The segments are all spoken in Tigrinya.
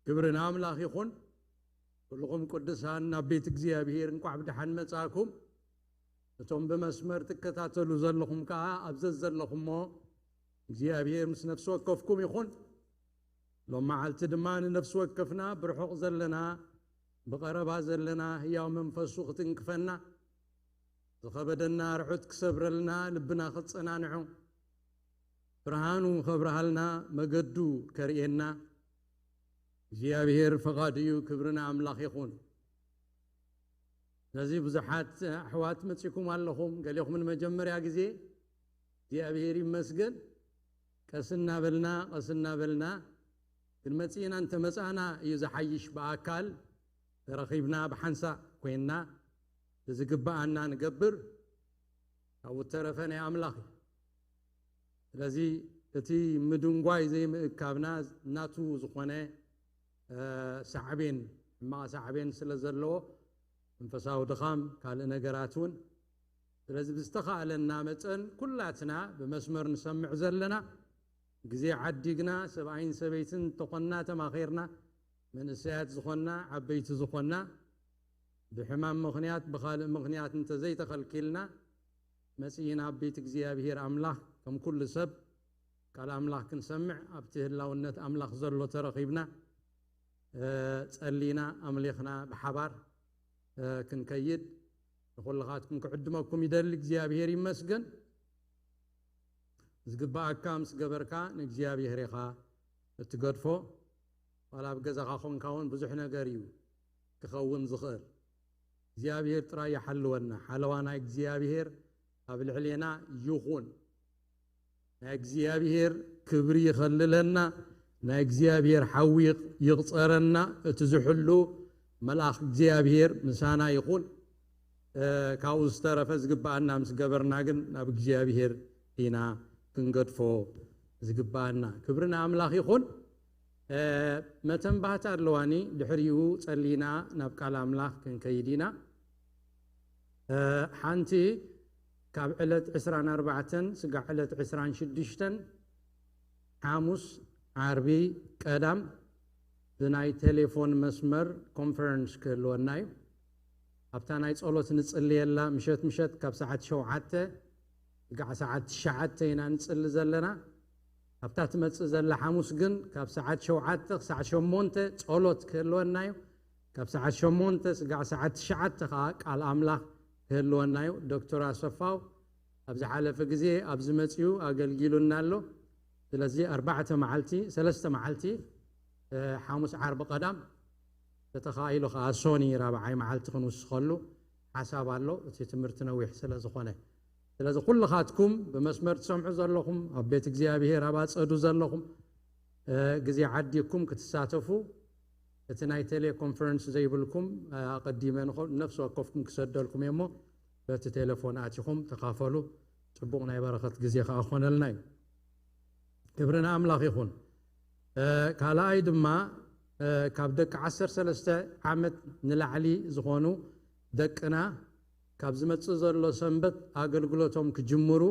ክብሪ ንኣምላኽ ይኹን። ኩልኹም ቅዱሳን ናብ ቤት እግዚኣብሔር እንቋዕ ብደሓን መጻእኩም። እቶም ብመስመር ትከታተሉ ዘለኹም ከኣ ኣብ ዘዘለኹሞ እግዚኣብሔር ምስ ነፍሲ ወከፍኩም ይኹን። ሎም መዓልቲ ድማ ንነፍሲ ወከፍና ብርሑቕ ዘለና ብቐረባ ዘለና ህያው መንፈሱ ክትንክፈና ዝኸበደና ርሑት ክሰብረልና ልብና ክጸናንዖ ብርሃኑ ከብርሃልና መገዱ ከርእየና እግዚኣብሔር ፈቓዱ እዩ። ክብሪ ንኣምላኽ ይኹን። ስለዚ ብዙሓት ኣሕዋት መጺኩም ኣለኹም። ገሌኹም ንመጀመርያ ግዜ እግዚኣብሔር ይመስገን። ቀስ እናበልና ቀስ እናበልና ግን መጺእና እንተመጻእና እዩ ዝሓይሽ። ብኣካል ተረኺብና ብሓንሳእ ኮይንና ዝግብኣና ንገብር። ካብኡ ተረፈ ናይ ኣምላኽ እዩ። ስለዚ እቲ ምድንጓይ ዘይምእካብና ናቱ ዝኾነ ሳዕቤን ሕማቕ ሳዕቤን ስለ ዘለዎ መንፈሳዊ ድኻም ካልእ ነገራት እውን ስለዚ ብዝተኻእለና መጠን ኩላትና ብመስመር ንሰምዕ ዘለና ግዜ ዓዲግና ሰብኣይን ሰበይትን እንተኾንና ተማኺርና መንእሰያት ዝኾንና ዓበይቲ ዝኾንና ብሕማም ምኽንያት ብኻልእ ምኽንያት እንተዘይተኸልኪልና መጺእና ኣብ ቤት እግዚኣብሔር ኣምላኽ ከም ኩሉ ሰብ ቃል ኣምላኽ ክንሰምዕ ኣብቲ ህላውነት ኣምላኽ ዘሎ ተረኺብና ጸሊና ኣምሊኽና ብሓባር ክንከይድ ንኹልኻትኩም ክዕድመኩም ይደሊ። እግዚኣብሔር ይመስገን። ዝግብኣካ ምስ ገበርካ ንእግዚኣብሔር ኢኻ እትገድፎ። ዋላ ኣብ ገዛኻ ኾንካ እውን ብዙሕ ነገር እዩ ክኸውን ዝኽእል። እግዚኣብሔር ጥራይ ይሓልወና። ሓለዋ ናይ እግዚኣብሔር ኣብ ልዕሌና ይኹን። ናይ እግዚኣብሔር ክብሪ ይኸልለና። ናይ እግዚኣብሔር ሓዊ ይቕጸረና። እቲ ዝሕሉ መልኣኽ እግዚኣብሔር ምሳና ይኹን። ካብኡ ዝተረፈ ዝግብኣና ምስ ገበርና ግን ናብ እግዚኣብሔር ኢና ክንገድፎ ዝግብኣና። ክብሪ ንኣምላኽ ይኹን። መተንባህታ ኣለዋኒ ድሕሪኡ ጸሊና ናብ ቃል ኣምላኽ ክንከይድ ኢና። ሓንቲ ካብ ዕለት ዕስራን ኣርባዕተን ስጋዕ ዕለት ዕስራን ሽዱሽተን ሓሙስ ዓርቢ ቀዳም ብናይ ቴሌፎን መስመር ኮንፈረንስ ክህልወና እዩ። ኣብታ ናይ ጸሎት ንጽልየላ ምሸት ምሸት ካብ ሰዓት ሸውዓተ ስጋዕ ሰዓት ትሽዓተ ኢና ንጽሊ ዘለና። ኣብታ ትመጽእ ዘላ ሓሙስ ግን ካብ ሰዓት ሸውዓተ ክሳዕ ሸሞንተ ጸሎት ክህልወና እዩ። ካብ ሰዓት ሸሞንተ ስጋዕ ሰዓት ትሽዓተ ከኣ ቃል ኣምላኽ ክህልወና እዩ። ዶክተር ኣሰፋው ኣብ ዝሓለፈ ግዜ ኣብዚ መጺኡ ኣገልጊሉና ኣሎ። ስለዚ ኣርባዕተ መዓልቲ ሰለስተ መዓልቲ ሓሙስ ዓርቢ ቀዳም ተተኻኢሉ ከኣ ሶኒ ራብዓይ መዓልቲ ክንውስኸሉ ሓሳብ ኣሎ። እቲ ትምህርቲ ነዊሕ ስለ ዝኾነ ስለዚ ኩልኻትኩም ብመስመር ትሰምዑ ዘለኹም ኣብ ቤት እግዚኣብሔር ኣብ ኣጸዱ ዘለኹም ግዜ ዓዲኩም ክትሳተፉ እቲ ናይ ቴሌኮንፈረንስ ዘይብልኩም ኣቐዲመ ንነፍሲ ወከፍኩም ክሰደልኩም እየ እሞ በቲ ቴሌፎን ኣቲኹም ተኻፈሉ። ጽቡቕ ናይ በረኸት ግዜ ከኣ ኮነልና እዩ። ክብሪ ንኣምላኽ ይኹን። ካልኣይ ድማ ካብ ደቂ ዓሰርተ ሰለስተ ዓመት ንላዕሊ ዝኾኑ ደቅና ካብ ዝመጽእ ዘሎ ሰንበት ኣገልግሎቶም ክጅምሩ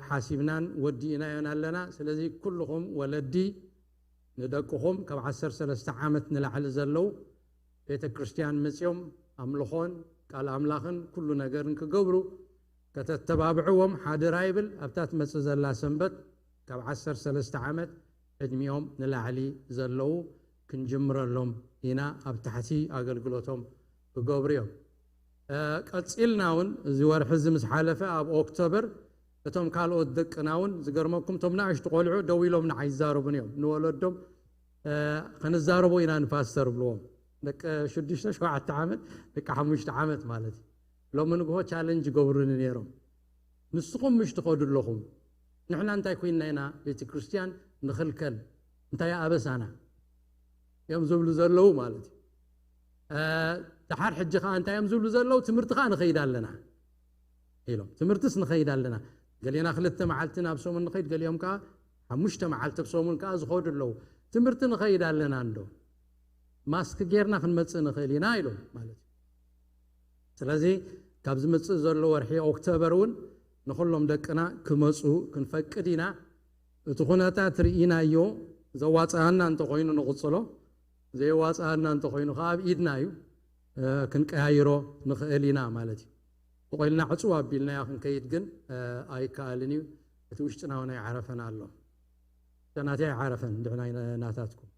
ሓሲብናን ወዲእናዮን ኣለና። ስለዚ ኩልኹም ወለዲ ንደቅኹም ካብ ዓሰርተ ሰለስተ ዓመት ንላዕሊ ዘለዉ ቤተ ክርስቲያን መጺኦም ኣምልኾን ቃል ኣምላኽን ኩሉ ነገርን ክገብሩ ከተተባብዕዎም ሓደራ ይብል። ኣብታ ትመጽእ ዘላ ሰንበት ካብ ዓሰርተ ሰለስተ ዓመት ዕድሚኦም ንላዕሊ ዘለዉ ክንጅምረሎም ኢና። ኣብ ታሕቲ ኣገልግሎቶም ክገብሩ እዮም። ቀጺልና እውን እዚ ወርሒ እዚ ምስ ሓለፈ ኣብ ኦክቶበር እቶም ካልኦት ደቅና እውን ዝገርመኩም እቶም ንኣሽቱ ቆልዑ ደው ኢሎም ንዓይ ይዛረቡን እዮም። ንወለዶም ክንዛረቦ ኢና ንፓስተር ብልዎም ደቂ ሽዱሽተ ሸውዓተ ዓመት ደቂ ሓሙሽተ ዓመት ማለት እዩ። ሎሚ ንግሆ ቻለንጅ ይገብሩኒ ነይሮም። ንስኹም ምሽ ትኸዱ ኣለኹም ንሕና እንታይ ኮይንና ኢና ቤተ ክርስቲያን ንኽልከል እንታይ ኣበሳና እዮም ዝብሉ ዘለዉ ማለት እዩ። ደሓር ሕጂ ከዓ እንታይ እዮም ዝብሉ ዘለዉ ትምህርቲ ከዓ ንኸይድ ኣለና ኢሎም ትምህርትስ ንኸይድ ኣለና ገሌና ክልተ መዓልቲ ናብ ሰሙን ንኸይድ ገሊኦም ከዓ ሓሙሽተ መዓልቲ ኣብ ሰሙን ከዓ ዝኸዱ ኣለዉ ትምህርቲ ንኸይድ ኣለና እንዶ ማስክ ጌርና ክንመፅእ ንኽእል ኢና ኢሎም ማለት እዩ። ስለዚ ካብ ዝመፅእ ዘሎ ወርሒ ኦክቶበር እውን ንኹሎም ደቅና ክመፁ ክንፈቅድ ኢና። እቲ ኩነታት ርኢናዮ ዘዋፅኣና እንተኾይኑ ንቕፅሎ ዘየዋፅኣና እንተኾይኑ ከዓ ኣብ ኢድና እዩ። ክንቀያይሮ ንኽእል ኢና ማለት እዩ። ተቆይልና ዕፅው ኣቢልናዮ ክንከይድ ግን ኣይከኣልን እዩ። እቲ ውሽጥና እውን ኣይዓረፈን ኣሎ። ናተይ ኣይዓረፈን፣ ድሕናይ ናታትኩም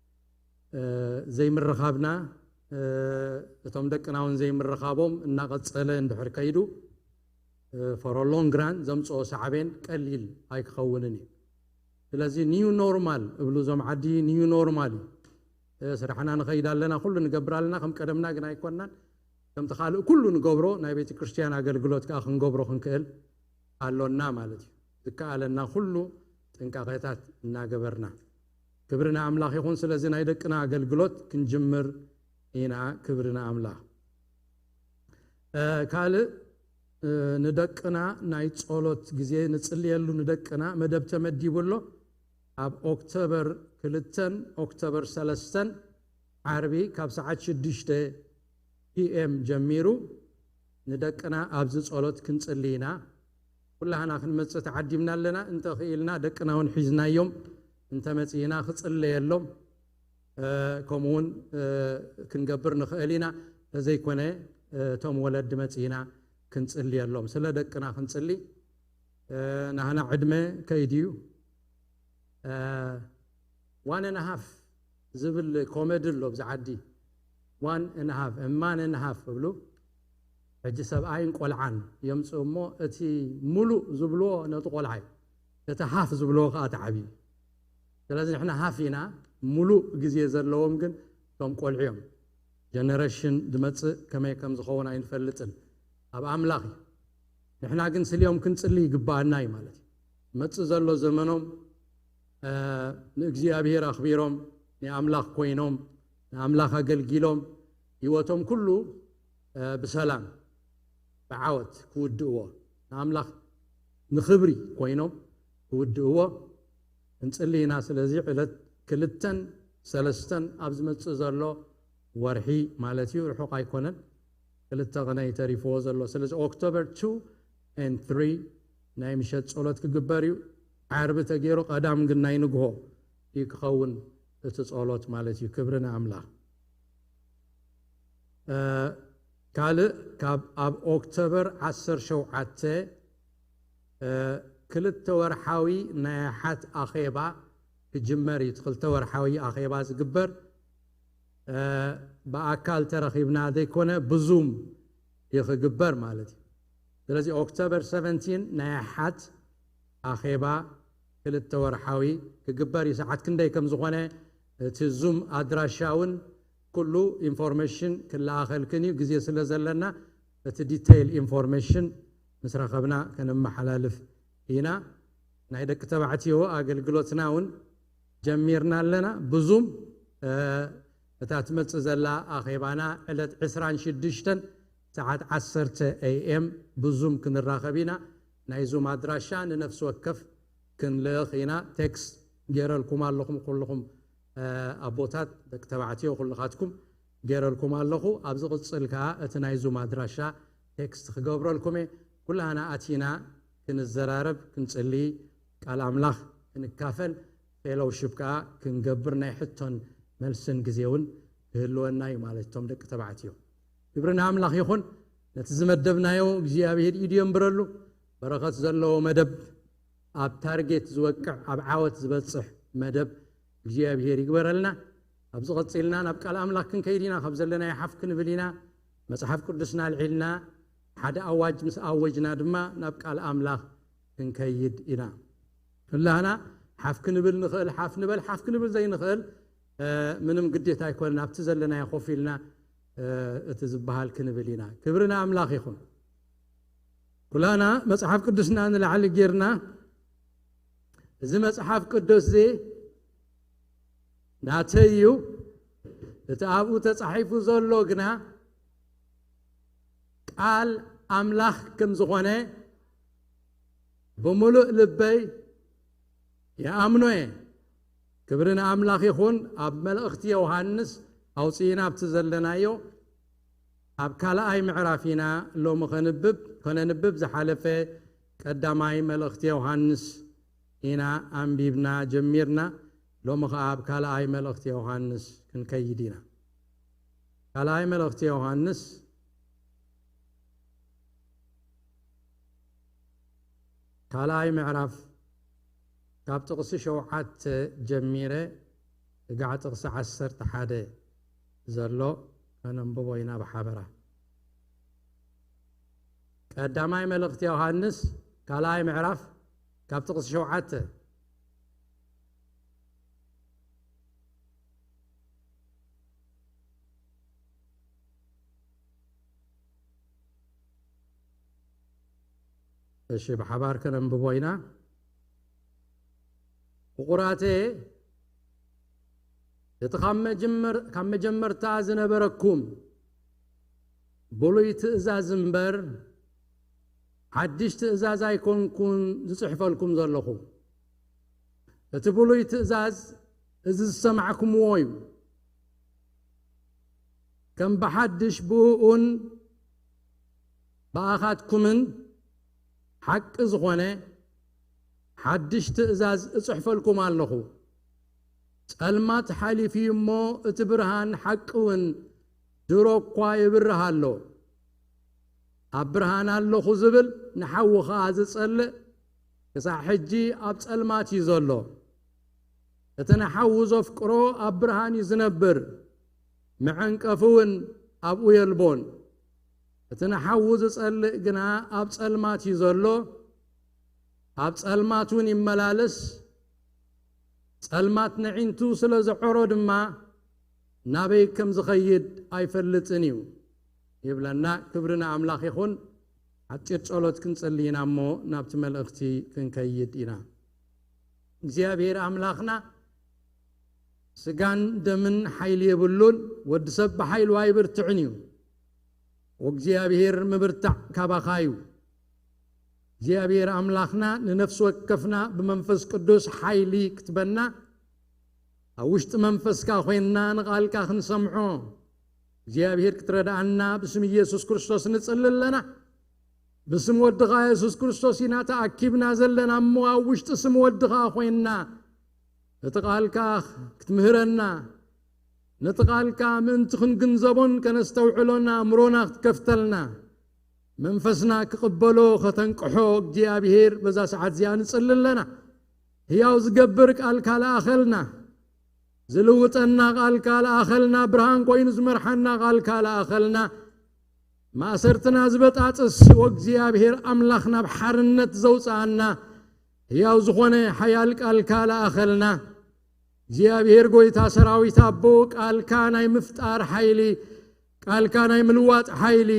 ዘይምርኻብና፣ እቶም ደቅና እውን ዘይምርኻቦም እናቐፀለ እንድሕር ከይዱ፣ for a long run ዘምፅኦ ሳዕቤን ቀሊል ኣይክኸውንን እዩ። ስለዚ new normal እብሉ እዞም ዓዲ፣ new normal እዩ። ስራሕና ንኸይድ ኣለና፣ ኩሉ ንገብር ኣለና፣ ከም ቀደምና ግን ኣይኮንናን። ከምቲ ካልእ ኩሉ ንገብሮ ናይ ቤተ ክርስቲያን ኣገልግሎት ከዓ ክንገብሮ ክንክእል ኣሎና ማለት እዩ። ዝከኣለና ኩሉ ጥንቃቄታት እናገበርና። ክብሪ ንኣምላኽ ይኹን። ስለዚ ናይ ደቅና ኣገልግሎት ክንጅምር ኢና። ክብሪ ንኣምላኽ። ካልእ ንደቅና ናይ ጸሎት ግዜ ንጽልየሉ፣ ንደቅና መደብ ተመዲቡ ኣሎ። ኣብ ኦክቶበር ክልተን ኦክቶበር ሰለስተን ዓርቢ ካብ ሰዓት ሽዱሽተ ፒኤም ጀሚሩ ንደቅና ኣብዚ ጸሎት ክንጽሊ ኢና። ኩላህና ክንመጽእ ተዓዲምና ኣለና። እንተኽኢልና ደቅና እውን ሒዝናዮም እንተመጺእና ክጽለየሎም ከምኡውን ክንገብር ንኽእል ኢና። ተዘይኮነ እቶም ወለዲ መጺእና ክንጽልየሎም፣ ስለ ደቅና ክንጽሊ። ናህና ዕድመ ከይድዩ። ዋን ን ሃፍ ዝብል ኮመዲ ኣሎ ኣብዚ ዓዲ። ዋን ን ሃፍ፣ ማን ን ሃፍ እብሉ። ሕጂ ሰብኣይን ቆልዓን የምፅኡ እሞ እቲ ሙሉእ ዝብልዎ ነቲ ቆልዓ እዩ። እቲ ሃፍ ዝብልዎ ከዓ እቲ ዓብዪ። ስለዚ ንሕና ሃፍ ኢና፣ ሙሉእ ግዜ ዘለዎም ግን እቶም ቆልዑ እዮም። ጀነሬሽን ዝመፅእ ከመይ ከም ዝኸውን ኣይንፈልጥን። ኣብ ኣምላኽ እዩ። ንሕና ግን ስልዮም ክንፅሊ ይግባኣና እዩ ማለት እዩ። መፅእ ዘሎ ዘመኖም ንእግዚኣብሔር ኣኽቢሮም፣ ንኣምላኽ ኮይኖም፣ ንኣምላኽ ኣገልጊሎም፣ ህይወቶም ኩሉ ብሰላም ብዓወት ክውድእዎ፣ ንኣምላኽ ንኽብሪ ኮይኖም ክውድእዎ እንጽሊ ኢና። ስለዚ ዕለት ክልተን ሰለስተን ኣብ ዝመጽእ ዘሎ ወርሒ ማለት እዩ፣ ርሑቕ ኣይኮነን፣ ክልተ ቕነ እዩ ተሪፍዎ ዘሎ። ስለዚ ኦክቶበር ቱ and ትሪ ናይ ምሸት ጸሎት ክግበር እዩ። ዓርቢ ተገይሩ ቀዳም ግን ናይ ንግሆ እዩ ክኸውን እቲ ጸሎት ማለት እዩ። ክብሪ ንኣምላኽ። ካልእ ካብ ኣብ ኦክቶበር ዓሰርተ ሸውዓተ ክልተ ወርሓዊ ናይ ሓት ኣኼባ ክጅመር እዩ። እቲ ክልተ ወርሓዊ ኣኼባ ዝግበር ብኣካል ተረኺብና ዘይኮነ ብዙም እዩ ክግበር ማለት እዩ። ስለዚ ኦክቶበር ሰቨንቲን ናይ ሓት ኣኼባ ክልተ ወርሓዊ ክግበር እዩ። ሰዓት ክንደይ ከም ዝኾነ እቲ ዙም ኣድራሻ እውን ኩሉ ኢንፎርሜሽን ክለኣኸልክን እዩ። ግዜ ስለ ዘለና እቲ ዲቴይል ኢንፎርሜሽን ምስ ረኸብና ከነመሓላልፍ ኢና። ናይ ደቂ ተባዕትዮ ኣገልግሎትና እውን ጀሚርና ኣለና። ብዙም እታ ትመጽእ ዘላ ኣኼባና ዕለት ዕስራን ሽዱሽተን ሰዓት ዓሰርተ ኤ ኤም ብዙም ክንራኸብ ኢና። ናይ ዙም ኣድራሻ ንነፍሲ ወከፍ ክንልእኽ ኢና። ቴክስት ገይረልኩም ኣለኹም ኩልኹም ኣቦታት፣ ደቂ ተባዕትዮ ኩልኻትኩም ገይረልኩም ኣለኹ። ኣብ ዝቕጽል ከኣ እቲ ናይ ዙም ኣድራሻ ቴክስት ክገብረልኩም እየ። ኩላህና ኣቲና ክንዘራረብ፣ ክንጽሊ፣ ቃል ኣምላኽ ክንካፈል፣ ፌሎውሺፕ ከኣ ክንገብር ናይ ሕቶን መልስን ግዜ እውን ክህልወና እዩ ማለት እቶም ደቂ ተባዕትዮ። ክብሪ ንኣምላኽ ይኹን። ነቲ ዝመደብናዮ እግዚኣብሔር ኢዱ የንብረሉ። በረኸት ዘለዎ መደብ፣ ኣብ ታርጌት ዝወቅዕ፣ ኣብ ዓወት ዝበጽሕ መደብ እግዚኣብሔር ይግበረልና። ኣብዚ ቐጺልና ናብ ቃል ኣምላኽ ክንከይድ ኢና። ካብ ዘለናዮ ሓፍ ክንብል ኢና። መጽሓፍ ቅዱስና ኣልዒልና ሓደ ኣዋጅ ምስ ኣወጅና ድማ ናብ ቃል ኣምላኽ ክንከይድ ኢና። ኩላህና ሓፍ ክንብል ንኽእል፣ ሓፍ ንበል፣ ሓፍ ክንብል ዘይንኽእል ምንም ግዴታ ኣይኮነን። ኣብቲ ዘለናዮ ኮፍ ኢልና እቲ ዝበሃል ክንብል ኢና። ክብሪ ንኣምላኽ ይኹን። ኩላና መጽሓፍ ቅዱስና ንላዕሊ ጌርና፣ እዚ መጽሓፍ ቅዱስ እዚ ናተይ እዩ፣ እቲ ኣብኡ ተጻሒፉ ዘሎ ግና ቃል ኣምላኽ ከም ዝኾነ ብምሉእ ልበይ ይኣምኖ እየ። ክብሪ ንኣምላኽ ይኹን። ኣብ መልእኽቲ ዮሃንስ ኣውጺእና ኣብቲ ዘለናዮ ኣብ ካልኣይ ምዕራፍ ኢና ሎሚ ከንብብ፣ ከነንብብ። ዝሓለፈ ቀዳማይ መልእኽቲ ዮሃንስ ኢና ኣንቢብና ጀሚርና። ሎሚ ኸኣ ኣብ ካልኣይ መልእኽቲ ዮሃንስ ክንከይድ ኢና። ካልኣይ መልእኽቲ ዮሃንስ ካልኣይ ምዕራፍ ካብ ጥቕሲ ሸውዓተ ጀሚረ ስጋዕ ጥቕሲ ዓሰርተ ሓደ ዘሎ ከነንብቦ ኢና ብሓበራ። ቀዳማይ መልእኽቲ ዮሃንስ ካልኣይ ምዕራፍ ካብ ጥቕሲ ሸውዓተ። እሺ፣ ብሓባር ከነንብቦ ኢና። ፍቑራተ፣ እቲ ካብ መጀመር-፣ ካብ መጀመርታ ዝነበረኩም ብሉይ ትእዛዝ እምበር፣ ሓድሽ ትእዛዝ ኣይኮንኩን ዝጽሕፈልኩም ዘለኹ። እቲ ብሉይ ትእዛዝ እዚ ዝሰማዕኩምዎ እዩ። ከም ብሓድሽ ብእኡን ብኣኻትኩምን ሓቂ ዝኾነ ሓድሽ ትእዛዝ እጽሕፈልኩም ኣለኹ። ጸልማት ሓሊፉ እዩ እሞ፣ እቲ ብርሃን ሓቂ እውን ድሮ እኳ ይብርህ ኣሎ። ኣብ ብርሃን ኣለኹ ዝብል ንሓዉ ኸኣ ዝጸልእ፣ ክሳዕ ሕጂ ኣብ ጸልማት እዩ ዘሎ። እቲ ንሓዉ ዘፍቅሮ ኣብ ብርሃን እዩ ዝነብር፣ መዐንቀፊ እውን ኣብኡ የልቦን። እቲ ንሓዉ ዝጸልእ ግና ኣብ ጸልማት እዩ ዘሎ፣ ኣብ ጸልማት እውን ይመላለስ፣ ጸልማት ነዒንቱ ስለ ዘዖሮ ድማ ናበይ ከም ዝኸይድ ኣይፈልጥን እዩ ይብለና። ክብሪ ንኣምላኽ ይኹን። ሓጺር ጸሎት ክንጸሊ ኢና እሞ ናብቲ መልእኽቲ ክንከይድ ኢና። እግዚኣብሔር ኣምላኽና ስጋን ደምን ሓይሊ የብሉን፣ ወዲ ሰብ ብሓይሉ ኣይብርትዕን እዩ። ወእግዚኣብሔር ምብርታዕ ካባኻ እዩ። እግዚኣብሔር ኣምላኽና ንነፍሲ ወከፍና ብመንፈስ ቅዱስ ሓይሊ ክትበና፣ ኣብ ውሽጢ መንፈስካ ኮይንና ንቓልካ ክንሰምዖ እግዚኣብሔር ክትረድኣና ብስም ኢየሱስ ክርስቶስ ንጽሊ ኣለና። ብስም ወድኻ የሱስ ክርስቶስ ኢና ተኣኪብና ዘለና እሞ፣ ኣብ ውሽጢ ስም ወድኻ ኮይንና እቲ ቃልካ ክትምህረና፣ ነቲ ቃልካ ምእንቲ ክንግንዘቦን ከነስተውዕሎን ኣእምሮና ክትከፍተልና፣ መንፈስና ክቕበሎ ከተንቅሖ እግዚኣብሔር በዛ ሰዓት እዚኣ ንጽሊ ኣለና። ህያው ዝገብር ቃልካ ለኣኸልና፣ ዝልውጠና ቃልካ ለኣኸልና፣ ብርሃን ኮይኑ ዝመርሓና ቃልካ ለኣኸልና፣ ማእሰርትና ዝበጣጥስ ወእግዚኣብሔር ኣምላኽ ናብ ሓርነት ዘውፅኣና ህያው ዝኾነ ሓያል ቃልካ ለኣኸልና። እግዚኣብሔር ጎይታ ሰራዊት ኣቦ፣ ቃልካ ናይ ምፍጣር ሓይሊ፣ ቃልካ ናይ ምልዋጥ ሓይሊ፣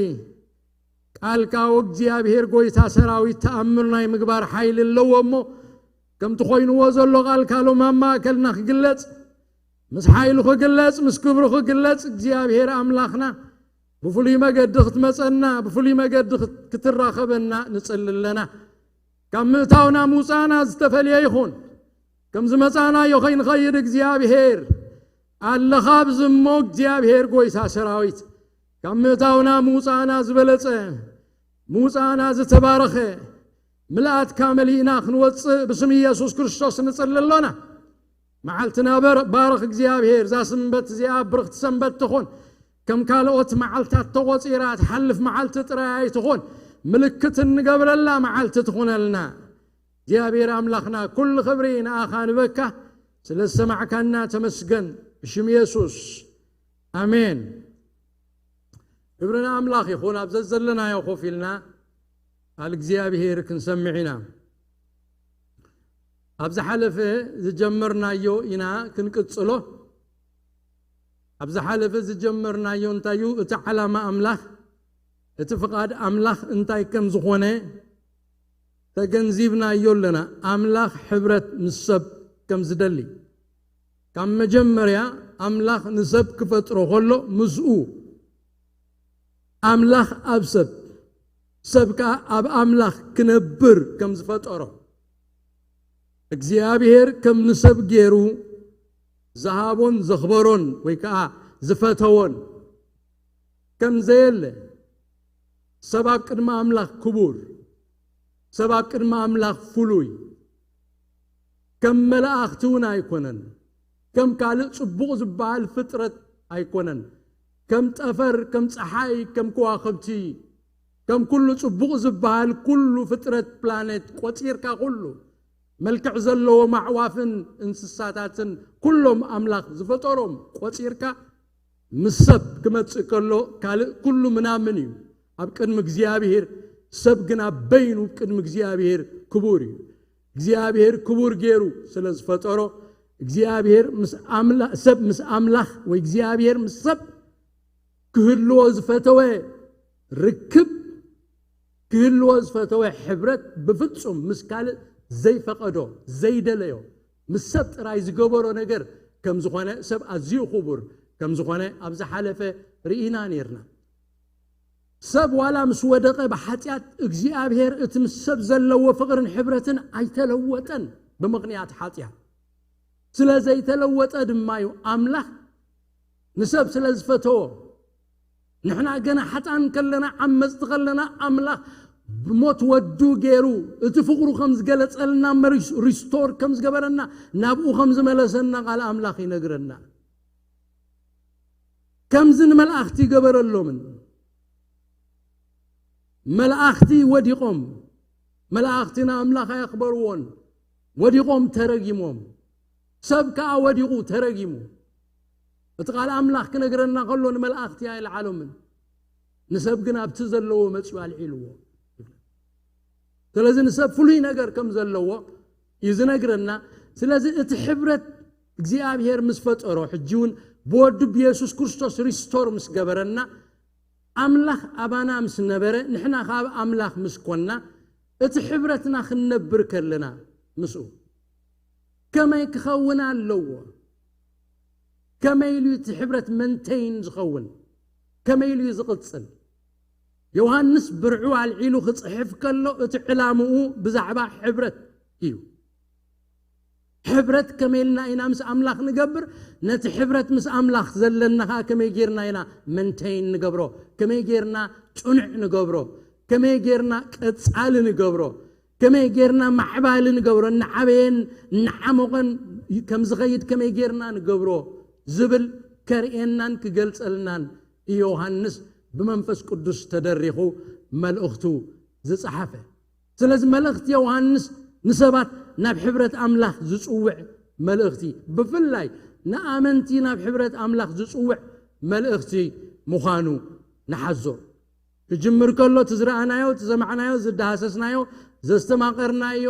ቃልካ ወእግዚኣብሔር ጎይታ ሰራዊት ተኣምር ናይ ምግባር ሓይሊ ኣለዎ እሞ፣ ከምቲ ኮይንዎ ዘሎ ቃልካ ሎም ኣብ ማእከልና ክግለጽ፣ ምስ ሓይሉ ክግለጽ፣ ምስ ክብሩ ክግለጽ፣ እግዚኣብሔር ኣምላኽና ብፍሉይ መገዲ ክትመጸና፣ ብፍሉይ መገዲ ክት-፣ ክትራኸበና ንጽሊ ኣለና። ካብ ምእታውና ምውጻእና ዝተፈልየ ይኹን፣ ከም ዝመጻእናዮ ከይንኸይድ እግዚኣብሔር ኣለኻ ኣብዚ እሞ፣ እግዚኣብሔር ጎይታ ሰራዊት፣ ካብ ምእታውና ምውጻእና ዝበለጸ፣ ምውጻእና ዝተባረኸ፣ ምልኣትካ መሊእና ክንወጽእ ብስም ኢየሱስ ክርስቶስ ንጽሊ ኣሎና። መዓልትና በር-፣ ባርኽ እግዚኣብሔር። እዛ ሰንበት እዚኣ ብርኽቲ ሰንበት ትኹን። ከም ካልኦት መዓልታት ተቖጺራ ትሓልፍ መዓልቲ ጥራይ ኣይትኹን። ምልክት እንገብረላ መዓልቲ ትኹነልና። እግዚኣብሔር ኣምላኽና፣ ኩሉ ክብሪ ንኣኻ ንበካ። ስለ ዝሰማዕካና ተመስገን። ብሽም የሱስ፣ ኣሜን። ክብሪ ንኣምላኽ ይኹን። ኣብ ዘዘለናዮ ኮፍ ኢልና ቃል እግዚኣብሔር ክንሰምዕ ኢና። ኣብ ዝሓለፈ ዝጀመርናዮ ኢና ክንቅጽሎ። ኣብ ዝሓለፈ ዝጀመርናዮ እንታይ እዩ? እቲ ዓላማ ኣምላኽ፣ እቲ ፍቓድ ኣምላኽ እንታይ ከም ዝኾነ ተገንዚብናዮ ኣለና። ኣምላኽ ሕብረት ምስ ሰብ ከም ዝደሊ፣ ካብ መጀመርያ ኣምላኽ ንሰብ ክፈጥሮ ከሎ ምስኡ፣ ኣምላኽ ኣብ ሰብ፣ ሰብ ከኣ ኣብ ኣምላኽ ክነብር ከም ዝፈጠሮ፣ እግዚኣብሔር ከም ንሰብ ገይሩ ዝሃቦን ዘኽበሮን ወይ ከኣ ዝፈተዎን ከም ዘየለ፣ ሰብ ኣብ ቅድሚ ኣምላኽ ክቡር፣ ሰብ ኣብ ቅድሚ ኣምላኽ ፍሉይ፣ ከም መላእኽቲ እውን ኣይኮነን፣ ከም ካልእ ጽቡቕ ዝበሃል ፍጥረት ኣይኮነን። ከም ጠፈር፣ ከም ፀሓይ፣ ከም ከዋኽብቲ፣ ከም ኩሉ ፅቡቕ ዝበሃል ኩሉ ፍጥረት ፕላኔት ቆፂርካ፣ ኩሉ መልክዕ ዘለዎም ኣዕዋፍን እንስሳታትን ኩሎም ኣምላኽ ዝፈጠሮም ቆፂርካ፣ ምስ ሰብ ክመጽእ ከሎ ካልእ ኩሉ ምናምን እዩ። ኣብ ቅድሚ እግዚኣብሔር ሰብ ግና በይኑ ቅድሚ እግዚኣብሔር ክቡር እዩ። እግዚኣብሔር ክቡር ገይሩ ስለ ዝፈጠሮ፣ እግዚኣብሔር ምስ ኣምላ-፣ ሰብ ምስ ኣምላኽ ወይ እግዚኣብሔር ምስ ሰብ ክህልዎ ዝፈተወ ርክብ፣ ክህልዎ ዝፈተወ ሕብረት ብፍጹም ምስ ካልእ ዘይፈቐዶ፣ ዘይደለዮ፣ ምስ ሰብ ጥራይ ዝገበሮ ነገር ከም ዝኾነ፣ ሰብ ኣዝዩ ክቡር ከም ዝኾነ ኣብ ዝሓለፈ ርኢና ነይርና። ሰብ ዋላ ምስ ወደቐ ብሓጢኣት፣ እግዚኣብሔር እቲ ምስ ሰብ ዘለዎ ፍቕርን ሕብረትን ኣይተለወጠን ብምኽንያት ሓጢኣት። ስለ ዘይተለወጠ ድማ እዩ ኣምላኽ ንሰብ ስለ ዝፈተዎ። ንሕና ገና ሓጣን ከለና፣ ዓመፅቲ ከለና፣ ኣምላኽ ብሞት ወዱ ገይሩ እቲ ፍቕሩ ከም ዝገለጸልና፣ መሪስ-፣ ሪስቶር ከም ዝገበረና፣ ናብኡ ከም ዝመለሰና ቃል ኣምላኽ ይነግረና። ከምዚ ንመላእኽቲ ይገበረሎምን። መላእኽቲ ወዲቖም፣ መላእኽቲ ንኣምላኽ ኣየኽበርዎን፣ ወዲቖም ተረጊሞም። ሰብ ከኣ ወዲቑ ተረጊሙ። እቲ ቃል ኣምላኽ ክነግረና ከሎ ንመላእኽቲ ኣይልዓሎምን፣ ንሰብ ግን ኣብቲ ዘለዎ መጺኡ ኣልዒልዎ። ስለዚ ንሰብ ፍሉይ ነገር ከም ዘለዎ እዩ ዝነግረና። ስለዚ እቲ ሕብረት እግዚኣብሔር ምስ ፈጠሮ፣ ሕጂ እውን ብወዱ ብየሱስ ክርስቶስ ሪስቶር ምስ ገበረና፣ ኣምላኽ ኣባና ምስ ነበረ፣ ንሕና ካብ ኣምላኽ ምስ ኮና፣ እቲ ሕብረትና ክንነብር ከለና ምስኡ ከመይ ክኸውን ኣለዎ? ከመይ ኢሉ እቲ ሕብረት መንተይን ዝኸውን? ከመይ ኢሉ እዩ ዝቕጽል? ዮሃንስ ብርዑ ኣልዒሉ ክጽሕፍ ከሎ፣ እቲ ዕላምኡ ብዛዕባ ሕብረት እዩ። ሕብረት ከመይ ኢልና ኢና ምስ ኣምላኽ ንገብር? ነቲ ሕብረት ምስ ኣምላኽ ዘለና ኸዓ ከመይ ጌርና ኢና መንተይን ንገብሮ? ከመይ ጌርና ጽኑዕ ንገብሮ? ከመይ ጌርና ቀጻሊ ንገብሮ? ከመይ ጌርና ማዕባሊ ንገብሮ? እናዓበየን እናዓሞቐን ከም ዝኸይድ ከመይ ጌርና ንገብሮ ዝብል ከርእየናን ክገልጸልናን እዩ ዮሃንስ ብመንፈስ ቅዱስ ተደሪኹ መልእኽቱ ዝጸሓፈ። ስለዚ መልእኽቲ ዮሃንስ ንሰባት ናብ ሕብረት ኣምላኽ ዝጽውዕ መልእኽቲ፣ ብፍላይ ንኣመንቲ ናብ ሕብረት ኣምላኽ ዝጽውዕ መልእኽቲ ምዃኑ ንሓዞ። ክጅምር ከሎ እቲ ዝረኣናዮ፣ እቲ ዘማዕናዮ፣ ዝደሃሰስናዮ፣ ዘስተማቐርናዮ፣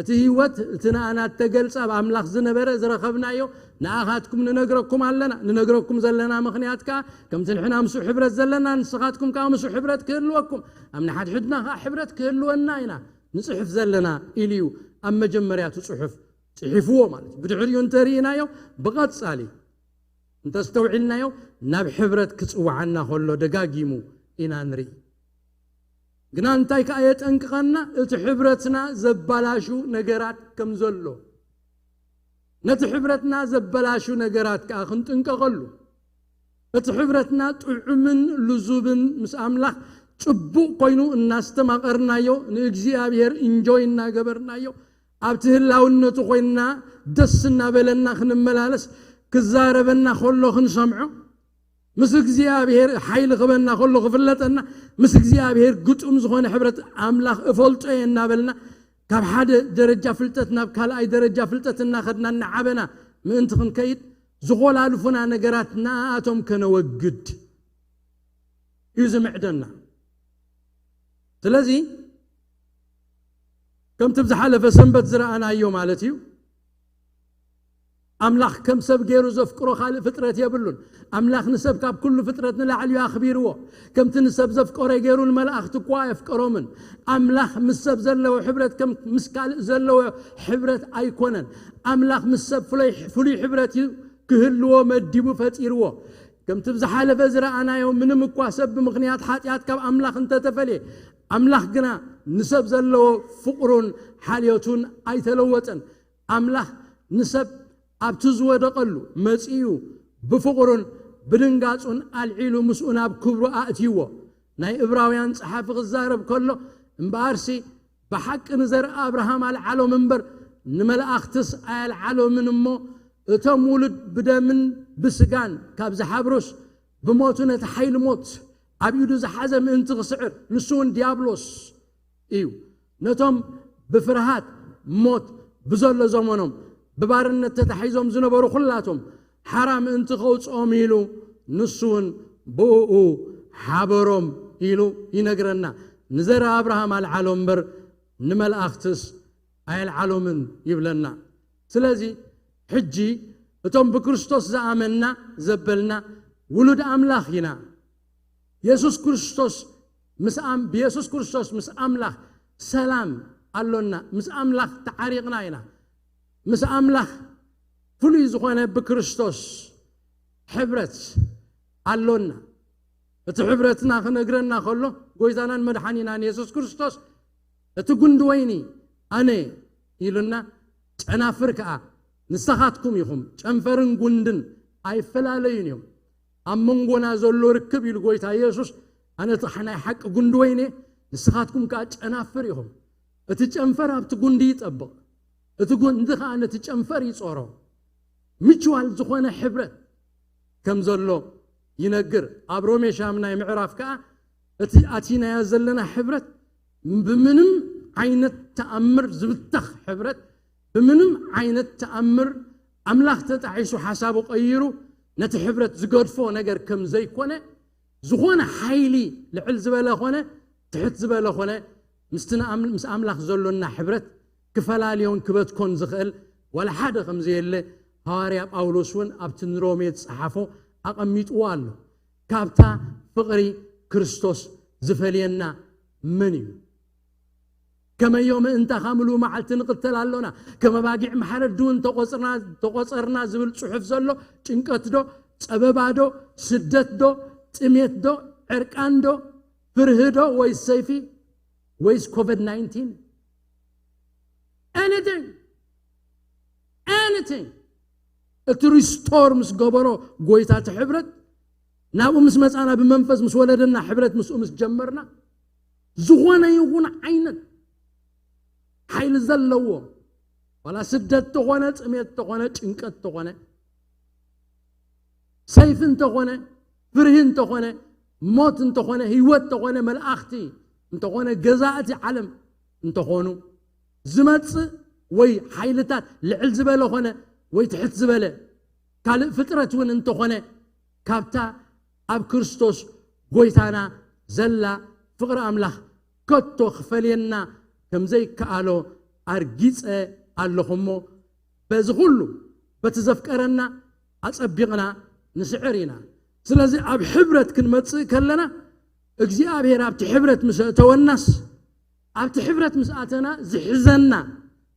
እቲ ህይወት፣ እቲ ንኣና እተገልጸ፣ ኣብ ኣምላኽ ዝነበረ ዝረኸብናዮ፣ ንኣኻትኩም ንነግረኩም ኣለና። ንነግረኩም ዘለና ምኽንያት ከኣ፣ ከምቲ ንሕና ምስኡ ሕብረት ዘለና፣ ንስኻትኩም ከኣ ምስኡ ሕብረት ክህልወኩም፣ ኣብ ንሓድሕድና ከኣ ሕብረት ክህልወና ኢና ንጽሕፍ ዘለና ኢሉ እዩ ኣብ መጀመርያ እቲ ጽሑፍ ጽሒፍዎ ማለት እዩ። ብድሕሪኡ እንተርኢናዮ፣ ብቐጻሊ እንተስተውዒልናዮ፣ ናብ ሕብረት ክጽውዓና ከሎ ደጋጊሙ ኢና ንርኢ። ግና እንታይ ከኣ የጠንቅቐና? እቲ ሕብረትና ዘባላሹ ነገራት ከም ዘሎ። ነቲ ሕብረትና ዘበላሹ ነገራት ከኣ ክንጥንቀቐሉ። እቲ ሕብረትና ጥዑምን ልዙብን ምስ ኣምላኽ ጽቡቕ ኮይኑ እናስተማቐርናዮ፣ ንእግዚኣብሔር ኢንጆይ እናገበርናዮ፣ ኣብቲ ህላውነቱ ኮይንና ደስ እናበለና ክንመላለስ፣ ክዛረበና ከሎ ክንሰምዖ፣ ምስ እግዚኣብሔር ሓይሊ ክበና ከሎ ክፍለጠና፣ ምስ እግዚኣብሔር ግጡም ዝኾነ ሕብረት ኣምላኽ እፈልጦ እየ እናበልና፣ ካብ ሓደ ደረጃ ፍልጠት ናብ ካልኣይ ደረጃ ፍልጠት እናኸድና እናዓበና ምእንቲ ክንከይድ፣ ዝኾላልፉና ነገራት ንኣኣቶም ከነወግድ እዩ ዝምዕደና። ስለዚ ከምቲ ብዝሓለፈ ሰንበት ዝረኣናዮ ማለት እዩ፣ ኣምላኽ ከም ሰብ ገይሩ ዘፍቅሮ ካልእ ፍጥረት የብሉን። ኣምላኽ ንሰብ ካብ ኩሉ ፍጥረት ንላዕሊ እዩ ኣኽቢርዎ። ከምቲ ንሰብ ዘፍቀሮ ገይሩ ንመላእኽቲ እኳ ኣየፍቀሮምን። ኣምላኽ ምስ ሰብ ዘለዎ ሕብረት ከም ምስ ካልእ ዘለዎ ሕብረት ኣይኮነን። ኣምላኽ ምስ ሰብ ፍሉይ፣ ፍሉይ ሕብረት እዩ ክህልዎ መዲቡ ፈጢርዎ። ከምቲ ብዝሓለፈ ዝረኣናዮ፣ ምንም እኳ ሰብ ብምኽንያት ሓጢኣት ካብ ኣምላኽ እንተተፈልየ፣ ኣምላኽ ግና ንሰብ ዘለዎ ፍቕሩን ሓልዮቱን ኣይተለወጠን። ኣምላኽ ንሰብ ኣብቲ ዝወደቐሉ መጺኡ ብፍቕሩን ብድንጋጹን ኣልዒሉ ምስኡ ናብ ክብሩ ኣእትይዎ። ናይ እብራውያን ጸሓፊ ክዛረብ ከሎ፣ እምበኣርሲ ብሓቂ ንዘርኢ ኣብርሃም ኣልዓሎም እምበር፣ ንመላእኽትስ ኣየልዓሎምን እሞ፣ እቶም ውሉድ ብደምን ብስጋን ካብ ዝሓብሩስ፣ ብሞቱ ነቲ ሓይሊ ሞት ኣብ ኢዱ ዝሓዘ ምእንቲ ክስዕር፣ ንሱ እውን ዲያብሎስ እዩ። ነቶም ብፍርሃት ሞት ብዘሎ ዘመኖም ብባርነት ተታሒዞም ዝነበሩ ኩላቶም ሓራ ምእንቲ ከውፅኦም ኢሉ፣ ንሱ እውን ብእኡ ሓበሮም ኢሉ ይነግረና። ንዘረ ኣብርሃም ኣልዓሎ እምበር ንመላእኽትስ ኣየልዓሎምን ይብለና። ስለዚ ሕጂ እቶም ብክርስቶስ ዝኣመንና ዘበልና ውሉድ ኣምላኽ ኢና። የሱስ ክርስቶስ ምስ ኣም-፣ ብየሱስ ክርስቶስ ምስ ኣምላኽ ሰላም ኣሎና። ምስ ኣምላኽ ተዓሪቕና ኢና። ምስ ኣምላኽ ፍሉይ ዝኾነ ብክርስቶስ ሕብረት ኣሎና። እቲ ሕብረትና ክነግረና ከሎ፣ ጎይታናን መድሓኒናን የሱስ ክርስቶስ፣ "እቲ ጉንዲ ወይኒ ኣነ" ኢሉና፣ "ጨናፍር ከኣ ንስኻትኩም ኢኹም። ጨንፈርን ጉንድን ኣይፈላለዩን እዮም። ኣብ መንጎና ዘሎ ርክብ" ኢሉ ጎይታ የሱስ፣ "ኣነ እቲ ናይ ሓቂ ጉንዲ ወይኒ፣ ንስኻትኩም ከኣ ጨናፍር ኢኹም። እቲ ጨንፈር ኣብቲ ጉንዲ ይጠብቕ፣ እቲ ጉንዲ ከኣ ነቲ ጨንፈር ይጾሮ።" ሚቹዋል ዝኾነ ሕብረት ከም ዘሎ ይነግር። ኣብ ሮሜ ሻምናይ ምዕራፍ ከኣ እቲ ኣቲናዮ ዘለና ሕብረት ብምንም ዓይነት ተኣምር ዝብተኽ ሕብረት፣ ብምንም ዓይነት ተኣምር ኣምላኽ ተጣዒሱ ሓሳቡ ቀይሩ ነቲ ሕብረት ዝገድፎ ነገር ከም ዘይኮነ፣ ዝኾነ ሓይሊ ልዕል ዝበለ ኾነ ትሕት ዝበለ ኾነ ምስቲ ንኣም-፣ ምስ ኣምላኽ ዘሎና ሕብረት ክፈላልዮን ክበትኮን ዝኽእል ዋላ ሓደ ከም ዘየለ ሃዋርያ ጳውሎስ እውን ኣብቲ ንሮሜ ዝጸሓፎ ኣቐሚጥዎ ኣሎ። ካብታ ፍቕሪ ክርስቶስ ዝፈልየና መን እዩ? ከመዮ ምእንታኻ ምሉእ መዓልቲ ንቕተል ኣሎና፣ ከም ኣባጊዕ ማሕረዲ እውን ተቖጽርና፣ ተቖጸርና ዝብል ጽሑፍ ዘሎ ጭንቀት ዶ፣ ጸበባ ዶ፣ ስደት ዶ፣ ጥሜት ዶ፣ ዕርቃን ዶ፣ ፍርሂ ዶ፣ ወይስ ሰይፊ፣ ወይስ ኮቪድ ናይንቲን? Anything። Anything። እቲ ሪስቶር ምስ ገበሮ ጎይታ እቲ ሕብረት፣ ናብኡ ምስ መጻና፣ ብመንፈስ ምስ ወለደና፣ ሕብረት ምስኡ ምስ ጀመርና፣ ዝኾነ ይኹን ዓይነት ሓይሊ ዘለዎ፣ ዋላ ስደት ተኾነ፣ ጥሜት ተኾነ፣ ጭንቀት ተኾነ፣ ሰይፊ እንተኾነ፣ ፍርሂ እንተኾነ፣ ሞት እንተኾነ፣ ህይወት እንተኾነ፣ መላእኽቲ እንተኾነ፣ ገዛእቲ ዓለም እንተኾኑ፣ ዝመጽእ ወይ ሓይልታት ልዕል ዝበለ ኾነ ወይ ትሕት ዝበለ፣ ካልእ ፍጥረት እውን እንተኾነ፣ ካብታ ኣብ ክርስቶስ ጎይታና ዘላ ፍቕሪ ኣምላኽ ከቶ ክፈልየና ከም ዘይከኣሎ ኣርጊጸ ኣለኹ እሞ፣ በዚ ኹሉ በቲ ዘፍቀረና ኣጸቢቕና ንስዕር ኢና። ስለዚ ኣብ ሕብረት ክንመጽእ ከለና፣ እግዚኣብሔር ኣብቲ ሕብረት ምስ ኣእተወናስ፣ ኣብቲ ሕብረት ምስ ኣተና ዝሕዘና፣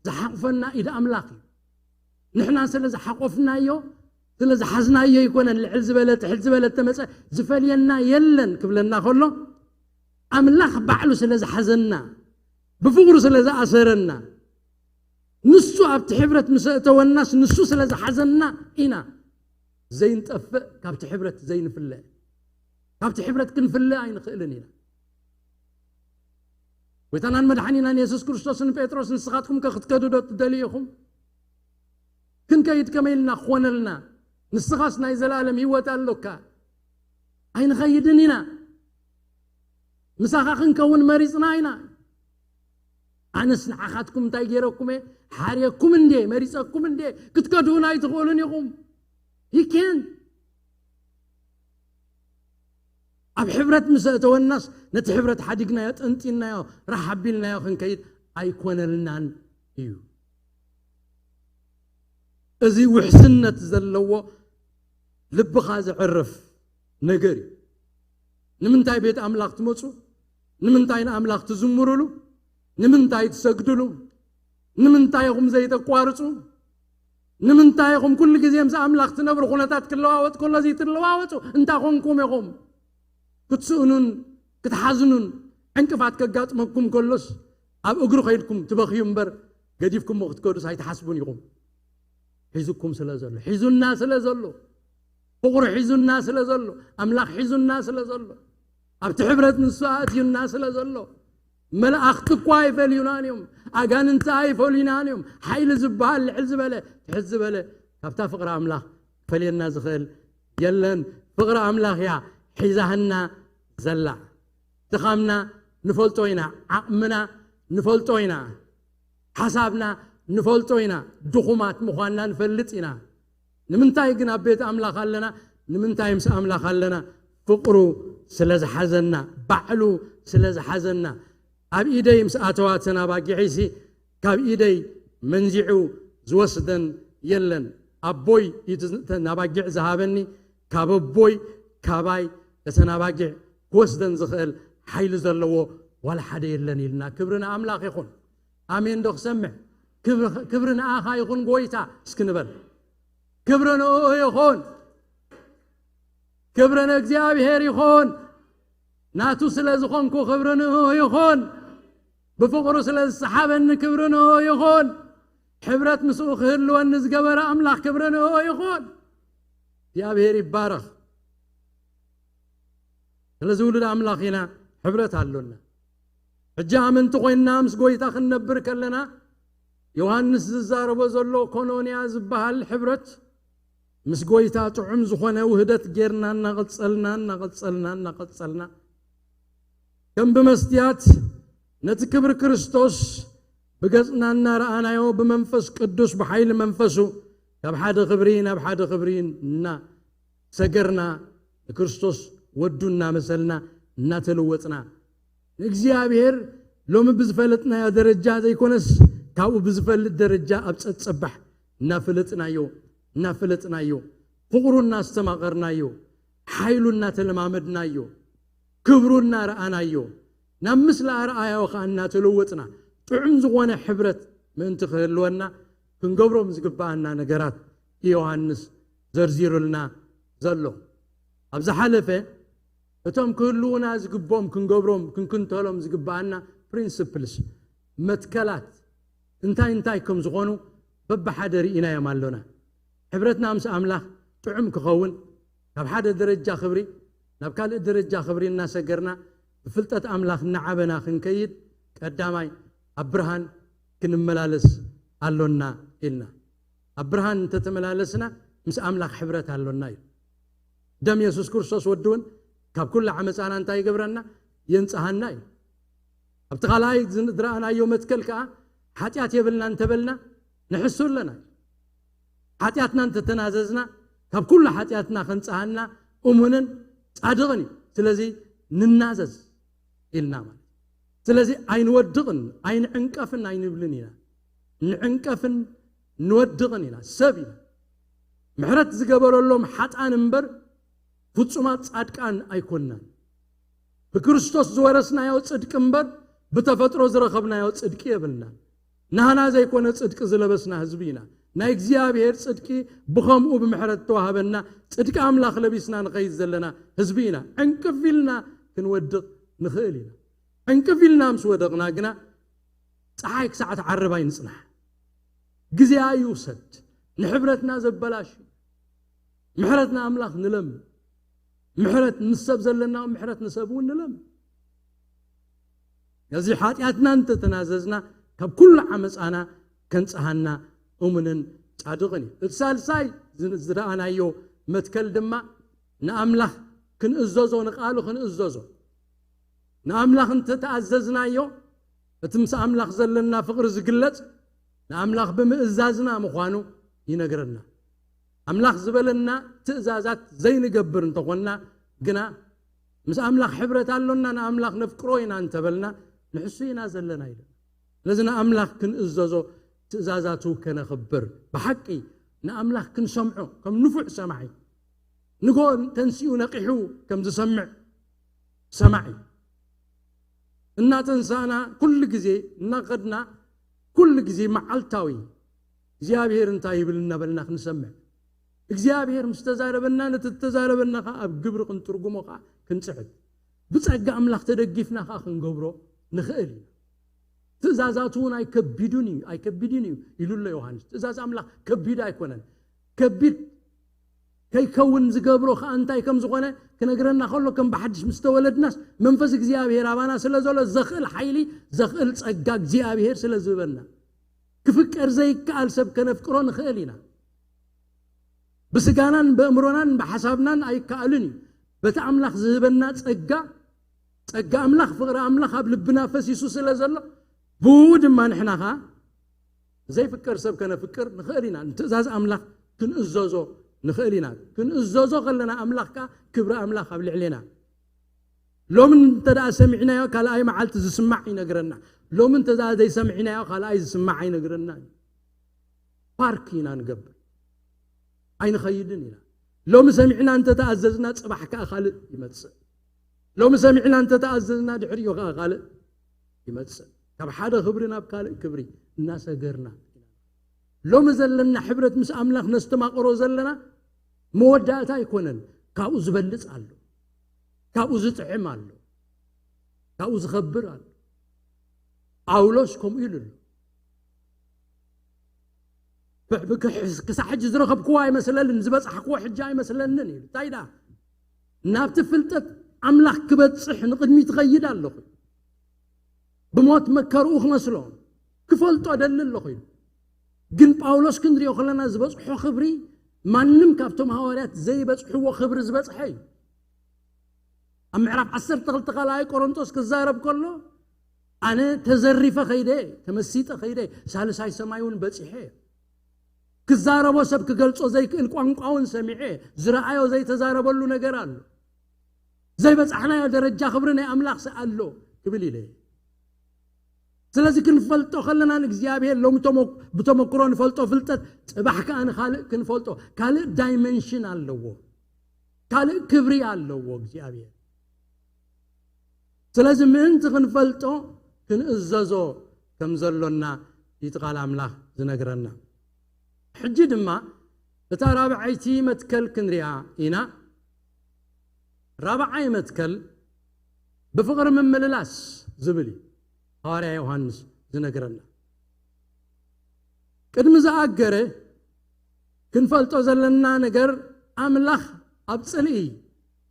ዝሓቑፈና ኢድ ኣምላኽ እዩ። ንሕና ስለ ዝሓቆፍናዮ፣ ስለ ዝሓዝናዮ ኣይኮነን። ልዕል ዝበለ፣ ትሕት ዝበለ ተመጸ ዝፈልየና የለን ክብለና ከሎ፣ ኣምላኽ ባዕሉ ስለ ዝሓዘና፣ ብፍቕሩ ስለ ዝኣሰረና፣ ንሱ ኣብቲ ሕብረት ምስ ኣእተወናስ፣ ንሱ ስለ ዝሓዘና ኢና ዘይንጠፍእ፣ ካብቲ ሕብረት ዘይንፍለ። ካብቲ ሕብረት ክንፍለ ኣይንኽእልን ኢና። ጎይታናን መድሓኒናን የሱስ ክርስቶስ ንጴጥሮስ፣ "ንስኻትኩም ከ ክትከዱ ዶ ትደልዩ ኢኹም? ክንከይድ ከመይ ኢልና ክኾነልና? ንስኻስ ናይ ዘለኣለም ህይወት ኣሎካ። ኣይንኸይድን ኢና። ምሳኻ ክንከውን መሪጽና ኢና። ኣነስ ንዓኻትኩም እንታይ ገይረኩም እየ? ሓርየኩም እንዴ? መሪጸኩም እንዴ? ክትከዱ እውን ኣይትኽእሉን ኢኹም." He can't። ኣብ ሕብረት ምስ ኣእተወናስ፣ ነቲ ሕብረት ሓዲግናዮ፣ ጠንጢንናዮ፣ ራሕ ኣቢልናዮ ክንከይድ ኣይኮነልናን እዩ። እዚ ውሕስነት ዘለዎ ልብኻ ዘዕርፍ ነገር እዩ። ንምንታይ ቤት ኣምላኽ ትመጹ? ንምንታይ ንኣምላኽ ትዝምሩሉ? ንምንታይ ትሰግድሉ? ንምንታይ ኢኹም ዘይተቋርጹ? ንምንታይ ኢኹም ኩሉ ግዜ ምስ ኣምላኽ ትነብሩ? ኩነታት ክለዋወጥ ከሎ ዘይትለዋወጡ እንታይ ኮንኩም ኢኹም? ክትስእኑን ክትሓዝኑን ዕንቅፋት ከጋጥመኩም ከሎስ፣ ኣብ እግሩ ከይድኩም ትበኽዩ እምበር፣ ገዲፍኩሞ ክትከዱስ ኣይትሓስቡን ኢኹም። ሒዙኩም ስለ ዘሎ፣ ሒዙና ስለ ዘሎ፣ ፍቕሩ ሒዙና ስለ ዘሎ፣ ኣምላኽ ሒዙና ስለ ዘሎ፣ ኣብቲ ሕብረት ንሱ ኣእትዩና ስለ ዘሎ፣ መላእኽቲ እኳ ኣይፈልዩናን እዮም፣ ኣጋንንቲ ኣይፈልዩናን እዮም። ሓይሊ ዝበሃል ልዕል ዝበለ፣ ትሕት ዝበለ፣ ካብታ ፍቕሪ ኣምላኽ ፈልየና ዝኽእል የለን። ፍቕሪ ኣምላኽ እያ ሒዛህና ዘላ። ድኻምና ንፈልጦ ኢና፣ ዓቕምና ንፈልጦ ኢና፣ ሓሳብና ንፈልጦ ኢና፣ ድኹማት ምዃንና ንፈልጥ ኢና። ንምንታይ ግን ኣብ ቤት ኣምላኽ ኣለና? ንምንታይ ምስ ኣምላኽ ኣለና? ፍቕሩ ስለ ዝሓዘና፣ ባዕሉ ስለ ዝሓዘና። ኣብ ኢደይ ምስ ኣተዋ እተን ኣባጊዐይሲ ካብ ኢደይ መንዚዑ ዝወስደን የለን። ኣቦይ እዩ እተን ኣባጊዕ ዝሃበኒ፣ ካብ ኣቦይ ካባይ እተን ኣባጊዕ ክወስደን ዝኽእል ሓይሊ ዘለዎ ዋላ ሓደ የለን ኢልና። ክብሪ ንኣምላኽ ይኹን። ኣሜን ዶ ክሰምዕ? ክብሪ ንኣኻ ይኹን ጎይታ እስኪ ንበል። ክብሪ ንኡ ይኹን። ክብሪ ንእግዚኣብሔር ይኹን። ናቱ ስለ ዝኾንኩ ክብሪ ንኡ ይኹን። ብፍቕሩ ስለ ዝሰሓበኒ ክብሪ ንኡ ይኹን። ሕብረት ምስኡ ክህልወኒ ዝገበረ ኣምላኽ ክብሪ ንኡ ይኹን። እግዚኣብሔር ይባረኽ። ስለዚ ውሉድ ኣምላኽ ኢና፣ ሕብረት ኣሎና። ሕጂ ኣመንቲ ኮይንና ምስ ጎይታ ክንነብር ከለና፣ ዮሃንስ ዝዛረቦ ዘሎ ኮኖንያ ዝበሃል ሕብረት፣ ምስ ጎይታ ጥዑም ዝኾነ ውህደት ጌርና እናቐጸልና፣ እናቐጸልና፣ እናቐጸልና፣ ከም ብመስትያት ነቲ ክብሪ ክርስቶስ ብገጽና እናረኣናዮ፣ ብመንፈስ ቅዱስ ብሓይሊ መንፈሱ ካብ ሓደ ክብሪ ናብ ሓደ ክብሪ እናሰገርና፣ ንክርስቶስ ወዱ እናመሰልና፣ እናተለወጥና፣ ንእግዚኣብሔር ሎሚ ብዝፈለጥናዮ ደረጃ ዘይኮነስ፣ ካብኡ ብዝፈልጥ ደረጃ ኣብ ጸጸባሕ እናፈለጥናዮ፣ እናፈለጥናዮ፣ ፍቕሩ እናስተማቐርናዮ፣ ሓይሉ እናተለማመድናዮ፣ ክብሩ እናረኣናዮ፣ ናብ ምስሊ ኣርኣያኡ ኸኣ እናተለወጥና፣ ጥዑም ዝኾነ ሕብረት ምእንቲ ክህልወና ክንገብሮም ዝግብኣና ነገራት ዮሃንስ ዘርዚሩልና ዘሎ። ኣብ ዝሓለፈ እቶም ክህልዉና ዝግብኦም ክንገብሮም፣ ክንክንተሎም ዝግብኣና ፕሪንስፕልስ፣ መትከላት እንታይ እንታይ ከም ዝኾኑ በብሓደ ርኢናዮም ኣሎና። ሕብረትና ምስ ኣምላኽ ጥዑም ክኸውን፣ ካብ ሓደ ደረጃ ክብሪ ናብ ካልእ ደረጃ ክብሪ እናሰገርና፣ ብፍልጠት ኣምላኽ እናዓበና ክንከይድ፣ ቀዳማይ ኣብ ብርሃን ክንመላለስ ኣሎና ኢልና። ኣብ ብርሃን እንተተመላለስና፣ ምስ ኣምላኽ ሕብረት ኣሎና እዩ። ደም የሱስ ክርስቶስ ወዲ እውን ካብ ኩሉ ዓመፃና እንታይ ይገብረና? የንጽሃና እዩ። ኣብቲ ካልኣይ ዝን-፣ ዝረኣናዮ መትከል ከኣ፣ ሓጢኣት የብልና እንተበልና ንሕሱ ኣለና። ሓጢኣትና እንተተናዘዝና፣ ካብ ኩሉ ሓጢኣትና ከንጽሃና እሙንን ጻድቕን እዩ። ስለዚ ንናዘዝ ኢልና ማለት። ስለዚ ኣይንወድቕን፣ ኣይንዕንቀፍን ኣይንብልን ኢና። ንዕንቀፍን ንወድቕን ኢና፣ ሰብ ኢና። ምሕረት ዝገበረሎም ሓጥኣን እምበር ፍጹማት ጻድቃን ኣይኮንናን። ብክርስቶስ ዝወረስናዮ ጽድቂ እምበር ብተፈጥሮ ዝረኸብናዮ ጽድቂ የብልናን። ናህና ዘይኮነ ጽድቂ ዝለበስና ህዝቢ ኢና። ናይ እግዚኣብሔር ጽድቂ ብኸምኡ ብምሕረት ተዋህበና፣ ጽድቂ ኣምላኽ ለቢስና ንኸይድ ዘለና ህዝቢ ኢና። ዕንቅፍ ኢልና ክንወድቕ ንኽእል ኢና። ዕንቅፍ ኢልና ምስ ወደቕና ግና፣ ጸሓይ ክሳዕ ትዓርብ ኣይንጽናሕ። ግዜ ኣይውሰድ። ንሕብረትና ዘበላሹ። ምሕረት ንኣምላኽ ንለምን። ምሕረት ምስ ሰብ ዘለና፣ ምሕረት ንሰብ እውን ንለምን። ነዚ ሓጢኣትና እንተተናዘዝና፣ ካብ ኩሉ ዓመፃና ከንጽሃና እሙንን ጻድቕን እዩ። እቲ ሳልሳይ ዝ-፣ ዝረኣናዮ መትከል ድማ ንኣምላኽ ክንእዘዞ፣ ንቓሉ ክንእዘዞ። ንኣምላኽ እንተተኣዘዝናዮ፣ እቲ ምስ ኣምላኽ ዘለና ፍቕሪ ዝግለጽ ንኣምላኽ ብምእዛዝና ምዃኑ ይነግረና። ኣምላኽ ዝበለና ትእዛዛት ዘይንገብር እንተኾንና ግና፣ ምስ ኣምላኽ ሕብረት ኣሎና፣ ንኣምላኽ ነፍቅሮ ኢና እንተበልና፣ ንሕሱ ኢና ዘለና ኢሉ። ስለዚ ንኣምላኽ ክንእዘዞ፣ ትእዛዛቱ ከነኽብር፣ ብሓቂ ንኣምላኽ ክንሰምዖ፣ ከም ንፉዕ ሰማዒ፣ ንጎ ተንሲኡ ነቂሑ ከም ዝሰምዕ ሰማዒ፣ እናተንሳእና ኩሉ ግዜ፣ እናኸድና ኩሉ ግዜ መዓልታዊ እግዚኣብሔር እንታይ ይብል እናበልና ክንሰምዕ፣ እግዚኣብሔር ምስ ተዛረበና፣ ነቲ ዝተዛረበና ኸዓ ኣብ ግብሪ ክንትርጉሞ ኸዓ ክንጽዕት፣ ብጸጋ ኣምላኽ ተደጊፍና ኸዓ ክንገብሮ ንኽእል ኢና። ትእዛዛቱ እውን ኣይከቢዱን እዩ፣ ኣይከቢድን እዩ ኢሉ ኣሎ ዮሃንስ። ትእዛዝ ኣምላኽ ከቢድ ኣይኮነን። ከቢድ ከይከውን ዝገብሮ ኸዓ እንታይ ከም ዝኾነ ክነግረና ከሎ፣ ከም ብሓድሽ ምስ ተወለድናስ፣ መንፈስ እግዚኣብሔር ኣባና ስለ ዘሎ፣ ዘኽእል ሓይሊ፣ ዘኽእል ጸጋ እግዚኣብሔር ስለ ዝህበና፣ ክፍቀር ዘይከኣል ሰብ ከነፍቅሮ ንኽእል ኢና። ብስጋናን ብእምሮናን ብሓሳብናን ኣይከኣልን እዩ። በቲ ኣምላኽ ዝህበና ጸጋ፣ ጸጋ ኣምላኽ፣ ፍቕሪ ኣምላኽ ኣብ ልብና ፈሲሱ ስለ ዘሎ፣ ብኡ ድማ ንሕና ኸኣ ዘይፍቀር ሰብ ከነፍቅር ንኽእል ኢና። ንትእዛዝ ኣምላኽ ክንእዘዞ ንኽእል ኢና። ክንእዘዞ ከለና ኣምላኽ ከኣ ክብሪ ኣምላኽ ኣብ ልዕሌና። ሎሚ እንተ ደኣ ሰሚዕናዮ ካልኣይ መዓልቲ ዝስማዕ ይነግረና። ሎሚ እንተ ደኣ ዘይሰሚዕናዮ ካልኣይ ዝስማዕ ኣይነግረና። ፓርክ ኢና ንገብር። ኣይንኸይድን ኢና። ሎሚ ሰሚዕና እንተ ተኣዘዝና ጽባሕ ከኣ ካልእ ይመጽእ። ሎሚ ሰሚዕና እንተ ተኣዘዝና ድሕሪኡ ከኣ ካልእ ይመጽእ። ካብ ሓደ ክብሪ ናብ ካልእ ክብሪ እናሰገርና ኢና። ሎሚ ዘለና ሕብረት ምስ ኣምላኽ ነስተማቕሮ ዘለና መወዳእታ ኣይኮነን። ካብኡ ዝበልጽ ኣሎ። ካብኡ ዝጥዕም ኣሎ። ካብኡ ዝኸብር ኣሎ። ጳውሎስ ከምኡ ኢሉ ኣሎ። ብ-፣ ብ-፣ ክሕ-፣ ክሳዕ ሕጂ ዝረኸብክዎ ኣይመስለልን፣ ዝበጻሕክዎ ሕጂ ኣይመስለንን ኢሉ። እንታይ ደኣ? ናብቲ ፍልጠት ኣምላኽ ክበጽሕ ንቕድሚት እኸይድ ኣለኹ። ብሞት መከርኡ ክመስሎ፣ ክፈልጦ እደሊ ኣለኹ ኢሉ። ግን ጳውሎስ ክንሪኦ ከለና ዝበጽሖ ክብሪ ማንም ካብቶም ሃዋርያት ዘይበጽሕዎ ክብሪ ዝበጽሐ እዩ። ኣብ ምዕራፍ ዓሰርተ ክልተ ካልኣይ ቆሮንቶስ ክዛረብ ከሎ፣ ኣነ ተዘሪፈ ከይደ፣ ተመሲጠ ከይደ፣ ሳልሳይ ሰማይ እውን በጺሐ። ክዛረቦ ሰብ ክገልጾ ዘይክእል ቋንቋ እውን ሰሚዐ፣ ዝረኣዮ ዘይተዛረበሉ ነገር ኣሎ። ዘይበጻሕናዮ ደረጃ ክብሪ ናይ ኣምላኽ ሰ ኣሎ ክብል ኢለ። ስለዚ ክንፈልጦ ከለና ንእግዚኣብሔር ሎሚ ተሞ-፣ ብተመክሮ ንፈልጦ ፍልጠት ጽባሕ ከኣ ንኻልእ ክንፈልጦ፣ ካልእ ዳይመንሽን ኣለዎ፣ ካልእ ክብሪ ኣለዎ እግዚኣብሔር። ስለዚ ምእንቲ ክንፈልጦ ክንእዘዞ ከም ዘሎና እዩ እቲ ቃል ኣምላኽ ዝነግረና። ሕጂ ድማ እታ ራብዓይቲ መትከል ክንሪኣ ኢና። ራብዓይ መትከል ብፍቕሪ ምምልላስ ዝብል እዩ። ሃዋርያ ዮሃንስ ዝነግረና። ቅድሚ ዝኣገረ ክንፈልጦ ዘለና ነገር ኣምላኽ ኣብ ጽልኢ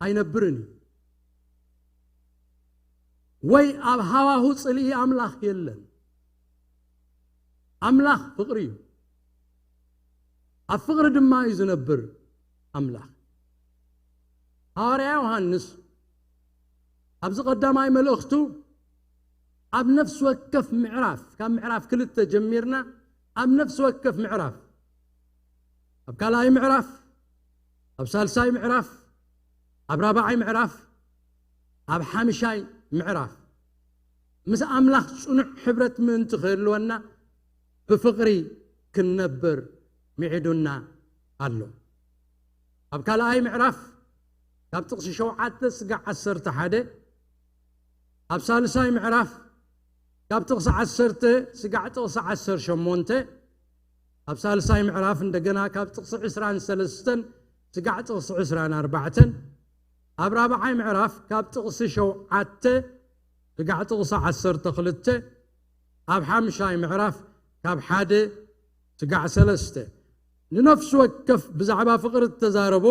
ኣይነብርን እዩ። ወይ ኣብ ሃዋሁ ጽልኢ ኣምላኽ የለን። ኣምላኽ ፍቕሪ እዩ። ኣብ ፍቕሪ ድማ እዩ ዝነብር ኣምላኽ። ሃዋርያ ዮሃንስ ኣብዚ ቀዳማይ መልእኽቱ ኣብ ነፍሲ ወከፍ ምዕራፍ፣ ካብ ምዕራፍ ክልተ ጀሚርና ኣብ ነፍሲ ወከፍ ምዕራፍ፣ ኣብ ካልኣይ ምዕራፍ፣ ኣብ ሳልሳይ ምዕራፍ፣ ኣብ ራብዓይ ምዕራፍ፣ ኣብ ሓምሻይ ምዕራፍ ምስ ኣምላኽ ጽኑዕ ሕብረት ምእንቲ ክህልወና ብፍቕሪ ክንነብር ምዒዱና ኣሎ። ኣብ ካልኣይ ምዕራፍ ካብ ጥቕሲ ሸውዓተ ስጋዕ ዓሰርተ ሓደ፣ ኣብ ሳልሳይ ምዕራፍ ካብ ጥቕሲ ዓሰርተ ስጋዕ ጥቕሲ ዓሰርተ ሸሞንተ፣ ኣብ ሳልሳይ ምዕራፍ እንደገና ካብ ጥቕሲ ዕስራን ሰለስተን ስጋዕ ጥቕሲ ዕስራን ኣርባዕተን፣ ኣብ ራብዓይ ምዕራፍ ካብ ጥቕሲ ሸውዓተ ስጋዕ ጥቕሲ ዓሰርተ ክልተ፣ ኣብ ሓምሻይ ምዕራፍ ካብ ሓደ ስጋዕ ሰለስተ። ንነፍሲ ወከፍ ብዛዕባ ፍቕሪ እተዛረቦ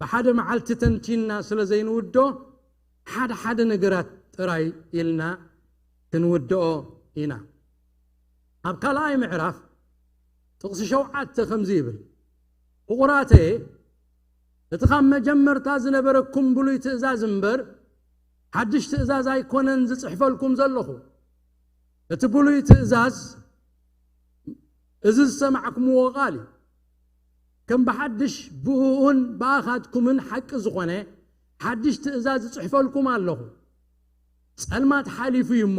ብሓደ መዓልቲ ተንቲንና ስለ ዘይንውድኦ፣ ሓደ ሓደ ነገራት ጥራይ ኢልና ክንውድኦ ኢና። ኣብ ካልኣይ ምዕራፍ ጥቕሲ ሸውዓተ ከምዚ ይብል፣ ፍቑራተየ፣ እቲ ካብ መጀመርታ ዝነበረኩም ብሉይ ትእዛዝ እምበር፣ ሓድሽ ትእዛዝ ኣይኮነን ዝጽሕፈልኩም ዘለኹ። እቲ ብሉይ ትእዛዝ እዚ ዝሰማዕኩምዎ ቃል እዩ። ከም ብሓድሽ ብእኡን ብኣኻትኩምን ሓቂ ዝኾነ ሓድሽ ትእዛዝ እጽሕፈልኩም ኣለኹ። ጸልማት ሓሊፉ እዩ እሞ፣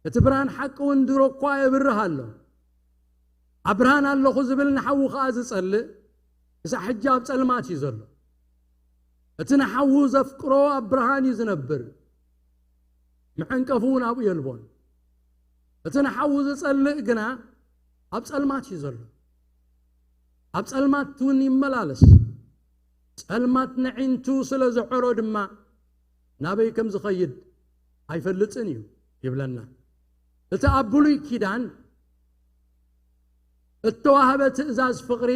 እቲ ብርሃን ሓቂ እውን ድሮ እኳ የብርህ ኣሎ። ኣብ ብርሃን ኣለኹ ዝብል ንሓዉ ኸኣ ዝጸልእ፣ ክሳዕ ሕጂ ኣብ ጸልማት እዩ ዘሎ። እቲ ንሓዉ ዘፍቅሮ ኣብ ብርሃን እዩ ዝነብር፣ መዐንቀፊ እውን ኣብኡ የልቦን። እቲ ንሓዉ ዝጸልእ ግና ኣብ ጸልማት እዩ ዘሎ። ኣብ ጸልማት እውን ይመላለስ። ጸልማት ነዒንቱ ስለ ዝዐሮ ድማ ናበይ ከም ዝኸይድ ኣይፈልጥን እዩ ይብለና። እቲ ኣብ ብሉይ ኪዳን እተዋህበ ትእዛዝ ፍቕሪ፣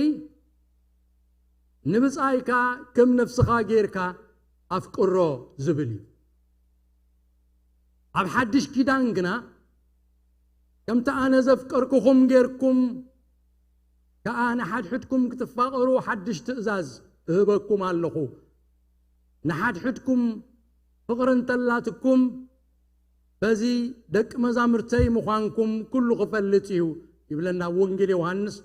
"ንብጻይካ ከም ነፍስኻ ጌርካ ኣፍቅሮ" ዝብል እዩ። ኣብ ሓድሽ ኪዳን ግና፣ "ከምቲ ኣነ ዘፍቀርኩኹም ጌርኩም ከኣ ንሓድሕድኩም ክትፋቐሩ ሓድሽ ትእዛዝ እህበኩም ኣለኹ። ንሓድሕድኩም ፍቕሪ እንተላትኩም፣ በዚ ደቂ መዛሙርተይ ምዃንኩም ኩሉ ክፈልጥ እዩ፣ ይብለና ኣብ ወንጌል ዮሃንስ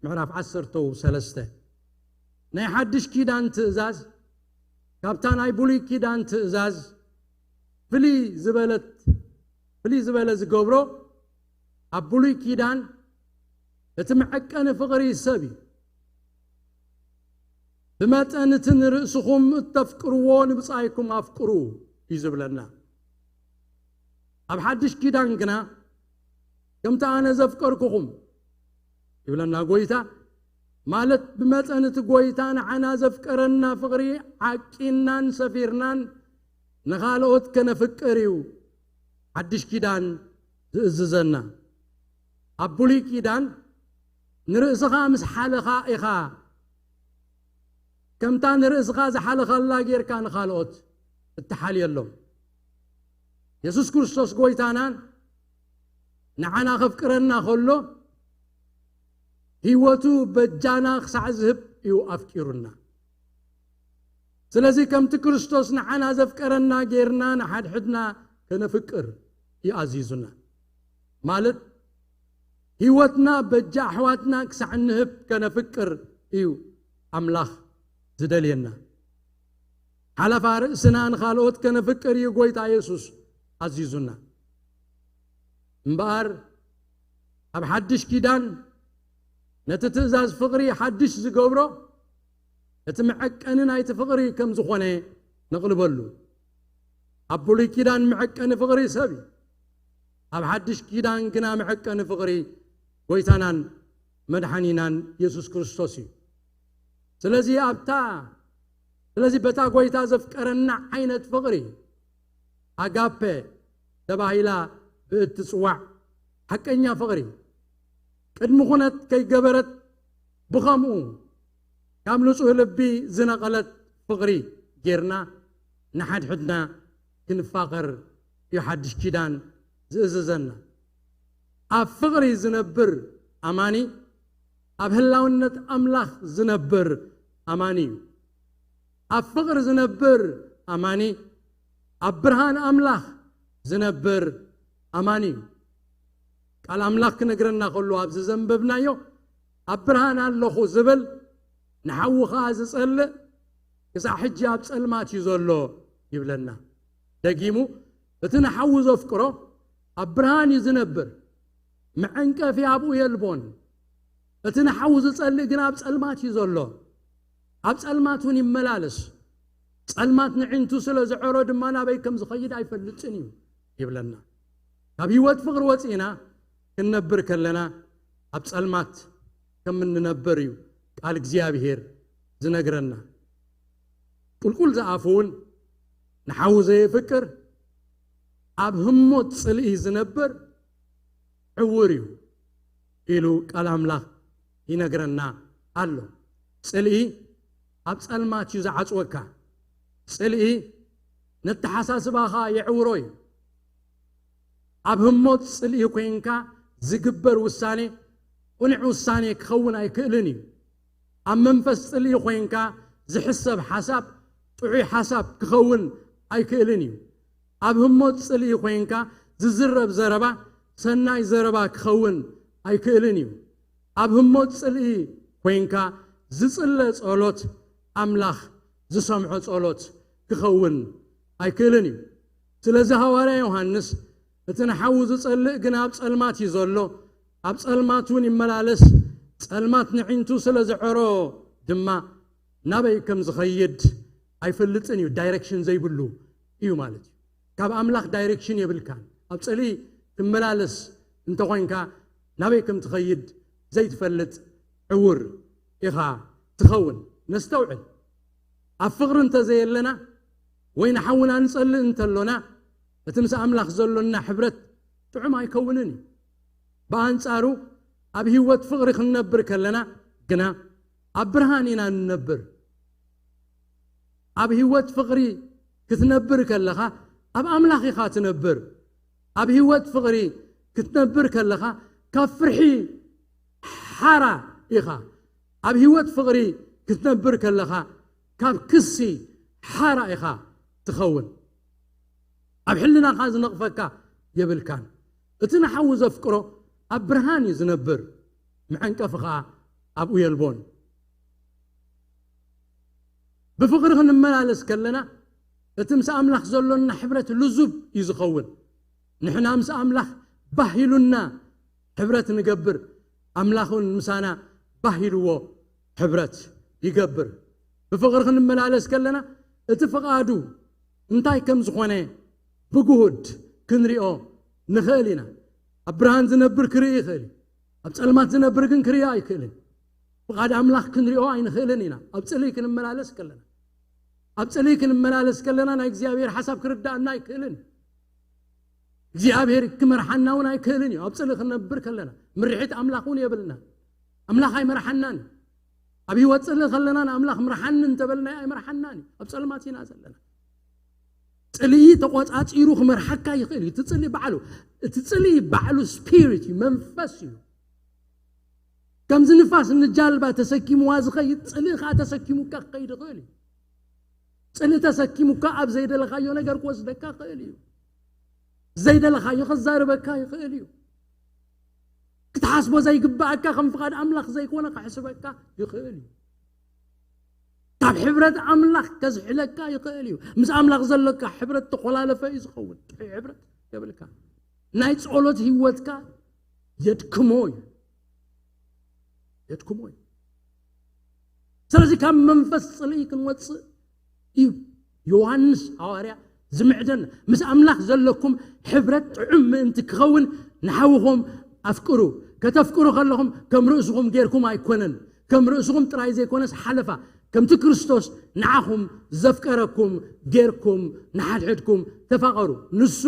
ምዕራፍ ዓሰርተ ሰለስተ። ናይ ሓድሽ ኪዳን ትእዛዝ ካብታ ናይ ብሉይ ኪዳን ትእዛዝ ፍልይ ዝበለት፣ ፍልይ ዝበለ ዝገብሮ፣ ኣብ ብሉይ ኪዳን እቲ መዐቀኒ ፍቕሪ ሰብ እዩ። "ብመጠን እቲ ንርእስኹም እተፍቅርዎ ንብጻይኩም ኣፍቅሩ" እዩ ዝብለና። ኣብ ሓድሽ ኪዳን ግና "ከምቲ ኣነ ዘፍቀርኩኹም" ይብለና ጎይታ። ማለት ብመጠን እቲ ጎይታ ንዓና ዘፍቀረና ፍቕሪ ዓቂንናን ሰፊርናን ንኻልኦት ከነፍቅር እዩ ሓድሽ ኪዳን ዝእዝዘና። ኣብ ብሉይ ኪዳን "ንርእስኻ ምስ ሓለኻ ኢኻ ከምታ ንርእስኻ ዝሓለኻላ ጌርካ ንኻልኦት እትሓልየሎም።" የሱስ ክርስቶስ ጎይታናን ንዓና ከፍቅረና ከሎ፣ ህይወቱ በጃና ክሳዕ ዝህብ እዩ ኣፍቂሩና። ስለዚ ከምቲ ክርስቶስ ንዓና ዘፍቀረና ጌርና ንሓድሕድና ከነፍቅር እዩ ኣዚዙና። ማለት ህይወትና በጃ ኣሕዋትና ክሳዕ እንህብ ከነፍቅር እዩ ኣምላኽ ዝደልየና። ሓለፋ ርእስና ንኻልኦት ከነፍቅር እዩ ጎይታ የሱስ ኣዚዙና። እምበኣር ኣብ ሓድሽ ኪዳን ነቲ ትእዛዝ ፍቕሪ ሓድሽ ዝገብሮ እቲ መዐቀኒ ናይቲ ፍቕሪ ከም ዝኾነ ነቕልበሉ። ኣብ ብሉይ ኪዳን መዐቀኒ ፍቕሪ ሰብ እዩ። ኣብ ሓድሽ ኪዳን ግና መዐቀኒ ፍቕሪ ጎይታናን መድሓኒናን የሱስ ክርስቶስ እዩ። ስለዚ ኣብታ፣ ስለዚ በታ ጎይታ ዘፍቀረና ዓይነት ፍቕሪ ኣጋፔ ተባሂላ ብእትጽዋዕ ሓቀኛ ፍቕሪ ቅድሚ ኩነት ከይገበረት ብኸምኡ ካብ ንጹህ ልቢ ዝነቐለት ፍቕሪ ጌርና ንሓድሕድና ክንፋቐር እዩ ሓድሽ ኪዳን ዝእዝዘና። ኣብ ፍቕሪ ዝነብር ኣማኒ ኣብ ህላውነት ኣምላኽ ዝነብር ኣማኒ እዩ። ኣብ ፍቕሪ ዝነብር ኣማኒ ኣብ ብርሃን ኣምላኽ ዝነብር ኣማኒ እዩ። ቃል ኣምላኽ ክነግረና ከሎ ኣብዚ ዘንበብናዮ ኣብ ብርሃን ኣለኹ ዝብል ንሓዉ ኸኣ ዝጸልእ ክሳዕ ሕጂ ኣብ ጸልማት እዩ ዘሎ ይብለና። ደጊሙ እቲ ንሓዉ ዘፍቅሮ ኣብ ብርሃን እዩ ዝነብር፣ መዐንቀፊ ኣብኡ የልቦን። እቲ ንሓዉ ዝጸልእ ግን ኣብ ጸልማት እዩ ዘሎ፣ ኣብ ጸልማት እውን ይመላለስ። ጸልማት ንዒንቱ ስለ ዝዐሮ ድማ ናበይ ከም ዝኸይድ ኣይፈልጥን እዩ ይብለና። ካብ ህይወት ፍቕሪ ወጺእና ክንነብር ከለና ኣብ ጸልማት ከም እንነብር እዩ ቃል እግዚኣብሔር ዝነግረና። ቁልቁል ዝኣፉ እውን ንሓዉ ዘየፍቅር ኣብ ህሞት ጽልኢ ዝነብር ዕውር እዩ ኢሉ ቃል ኣምላኽ ይነግረና ኣሎ። ጽልኢ ኣብ ጸልማት እዩ ዝዓጽወካ። ጽልኢ ነተሓሳስባኻ የዕውሮ እዩ። ኣብ ህሞት ጽልኢ ኮይንካ ዝግበር ውሳኔ ቁኑዕ ውሳኔ ክኸውን ኣይክእልን እዩ። ኣብ መንፈስ ጽልኢ ኮይንካ ዝሕሰብ ሓሳብ ጥዑይ ሓሳብ ክኸውን ኣይክእልን እዩ። ኣብ ህሞት ጽልኢ ኮይንካ ዝዝረብ ዘረባ ሰናይ ዘረባ ክኸውን ኣይክእልን እዩ። ኣብ ህሞት ጽልኢ ኮይንካ ዝጽለ ጸሎት ኣምላኽ ዝሰምዖ ጸሎት ክኸውን ኣይክእልን እዩ። ስለዚ ሃዋርያ ዮሃንስ እቲ ንሓዉ ዝጸልእ ግን ኣብ ጸልማት እዩ ዘሎ፣ ኣብ ጸልማት እውን ይመላለስ፣ ጸልማት ንዒንቱ ስለ ዝዐሮ ድማ ናበይ ከም ዝኸይድ ኣይፈልጥን እዩ። ዳይሬክሽን ዘይብሉ እዩ ማለት እዩ። ካብ ኣምላኽ ዳይሬክሽን የብልካን። ኣብ ጽልኢ ትመላለስ እንተኾይንካ ናበይ ከም ትኸይድ ዘይትፈልጥ ዕውር ኢኻ ትኸውን። ነስተውዕል። ኣብ ፍቕሪ እንተዘየለና ወይ ንሓውና ንጸልእ እንተሎና እቲ ምስ ኣምላኽ ዘሎና ሕብረት ጥዑም ኣይከውንን እዩ። ብኣንጻሩ ኣብ ህይወት ፍቕሪ ክንነብር ከለና ግና ኣብ ብርሃን ኢና ንነብር። ኣብ ህይወት ፍቕሪ ክትነብር ከለኻ ኣብ ኣምላኽ ኢኻ ትነብር። ኣብ ህይወት ፍቕሪ ክትነብር ከለኻ ካብ ፍርሒ ሓራ ኢኻ። ኣብ ህይወት ፍቕሪ ክትነብር ከለኻ ካብ ክሲ ሓራ ኢኻ ትኸውን። ኣብ ሕልናኻ ዝነቕፈካ የብልካን። እቲ ንሓዉ ዘፍቅሮ ኣብ ብርሃን እዩ ዝነብር፣ መዐንቀፊ ኸኣ ኣብኡ የልቦን። ብፍቕሪ ክንመላለስ ከለና እቲ ምስ ኣምላኽ ዘሎና ሕብረት ልዙብ እዩ ዝኸውን። ንሕና ምስ ኣምላኽ ባህ ኢሉና ሕብረት ንገብር፣ ኣምላኽ እውን ምሳና ባህ ኢልዎ ሕብረት ይገብር። ብፍቕሪ ክንመላለስ ከለና እቲ ፍቓዱ እንታይ ከም ዝኾነ ብግሁድ ክንሪኦ ንኽእል ኢና። ኣብ ብርሃን ዝነብር ክርኢ ይኽእል እዩ። ኣብ ጸልማት ዝነብር ግን ክርኢ ኣይክእልን። ፍቓድ ኣምላኽ ክንሪኦ ኣይንኽእልን ኢና። ኣብ ጽልኢ ክንመላለስ ከለና፣ ኣብ ጽልኢ ክንመላለስ ከለና ናይ እግዚኣብሔር ሓሳብ ክርዳእና ኣይክእልን። እግዚኣብሔር ክመርሓና እውን ኣይክእልን እዩ። ኣብ ጽልኢ ክንነብር ከለና ምርሒት ኣምላኽ እውን የብልና። ኣምላኽ ኣይመርሓናን እዩ። ኣብ ህይወት ጽልኢ ከለና ንኣምላኽ ምርሓኒ እንተበልና ኣይመርሓናን እዩ። ኣብ ጸልማት ኢና ዘለና። ጽልኢ ተቖጻጺሩ ክመርሓካ ይኽእል እዩ። እቲ ጽልኢ ባዕሉ፣ እቲ ጽልኢ ባዕሉ ስፒሪት እዩ፣ መንፈስ እዩ። ከምዚ ንፋስ ንጃልባ ተሰኪምዋ ዝኸይድ ጽልኢ ኸዓ ተሰኪሙካ ክኸይድ ይኽእል እዩ። ጽልኢ ተሰኪሙካ ኣብ ዘይደለኻዮ ነገር ክወስደካ ይኽእል እዩ። ዘይደለኻዮ ከዛርበካ ይኽእል እዩ። ክትሓስቦ ዘይግባኣካ ከም ፍቓድ ኣምላኽ ዘይኮነ ከሕስበካ ይኽእል እዩ። ካብ ሕብረት ኣምላኽ ከዝሕለካ ይኽእል እዩ። ምስ ኣምላኽ ዘለካ ሕብረት ተኾላለፈ እዩ ዝኸውን። ጥዑይ ሕብረት የብልካ። ናይ ጸሎት ህይወትካ የድክሞ እዩ። የድክሞ እዩ። ስለዚ ካብ መንፈስ ጽልኢ ክንወጽእ እዩ ዮሃንስ ሃዋርያ ዝምዕደና። ምስ ኣምላኽ ዘለኩም ሕብረት ጥዑም ምእንቲ ክኸውን ንሓውኹም ኣፍቅሩ። ከተፍቅሩ ከለኹም ከም ርእስኹም ጌርኩም ኣይኮነን። ከም ርእስኹም ጥራይ ዘይኮነስ ሓለፋ ከምቲ ክርስቶስ ንዓኹም ዘፍቀረኩም ጌርኩም ንሓድሕድኩም ተፋቐሩ። ንሱ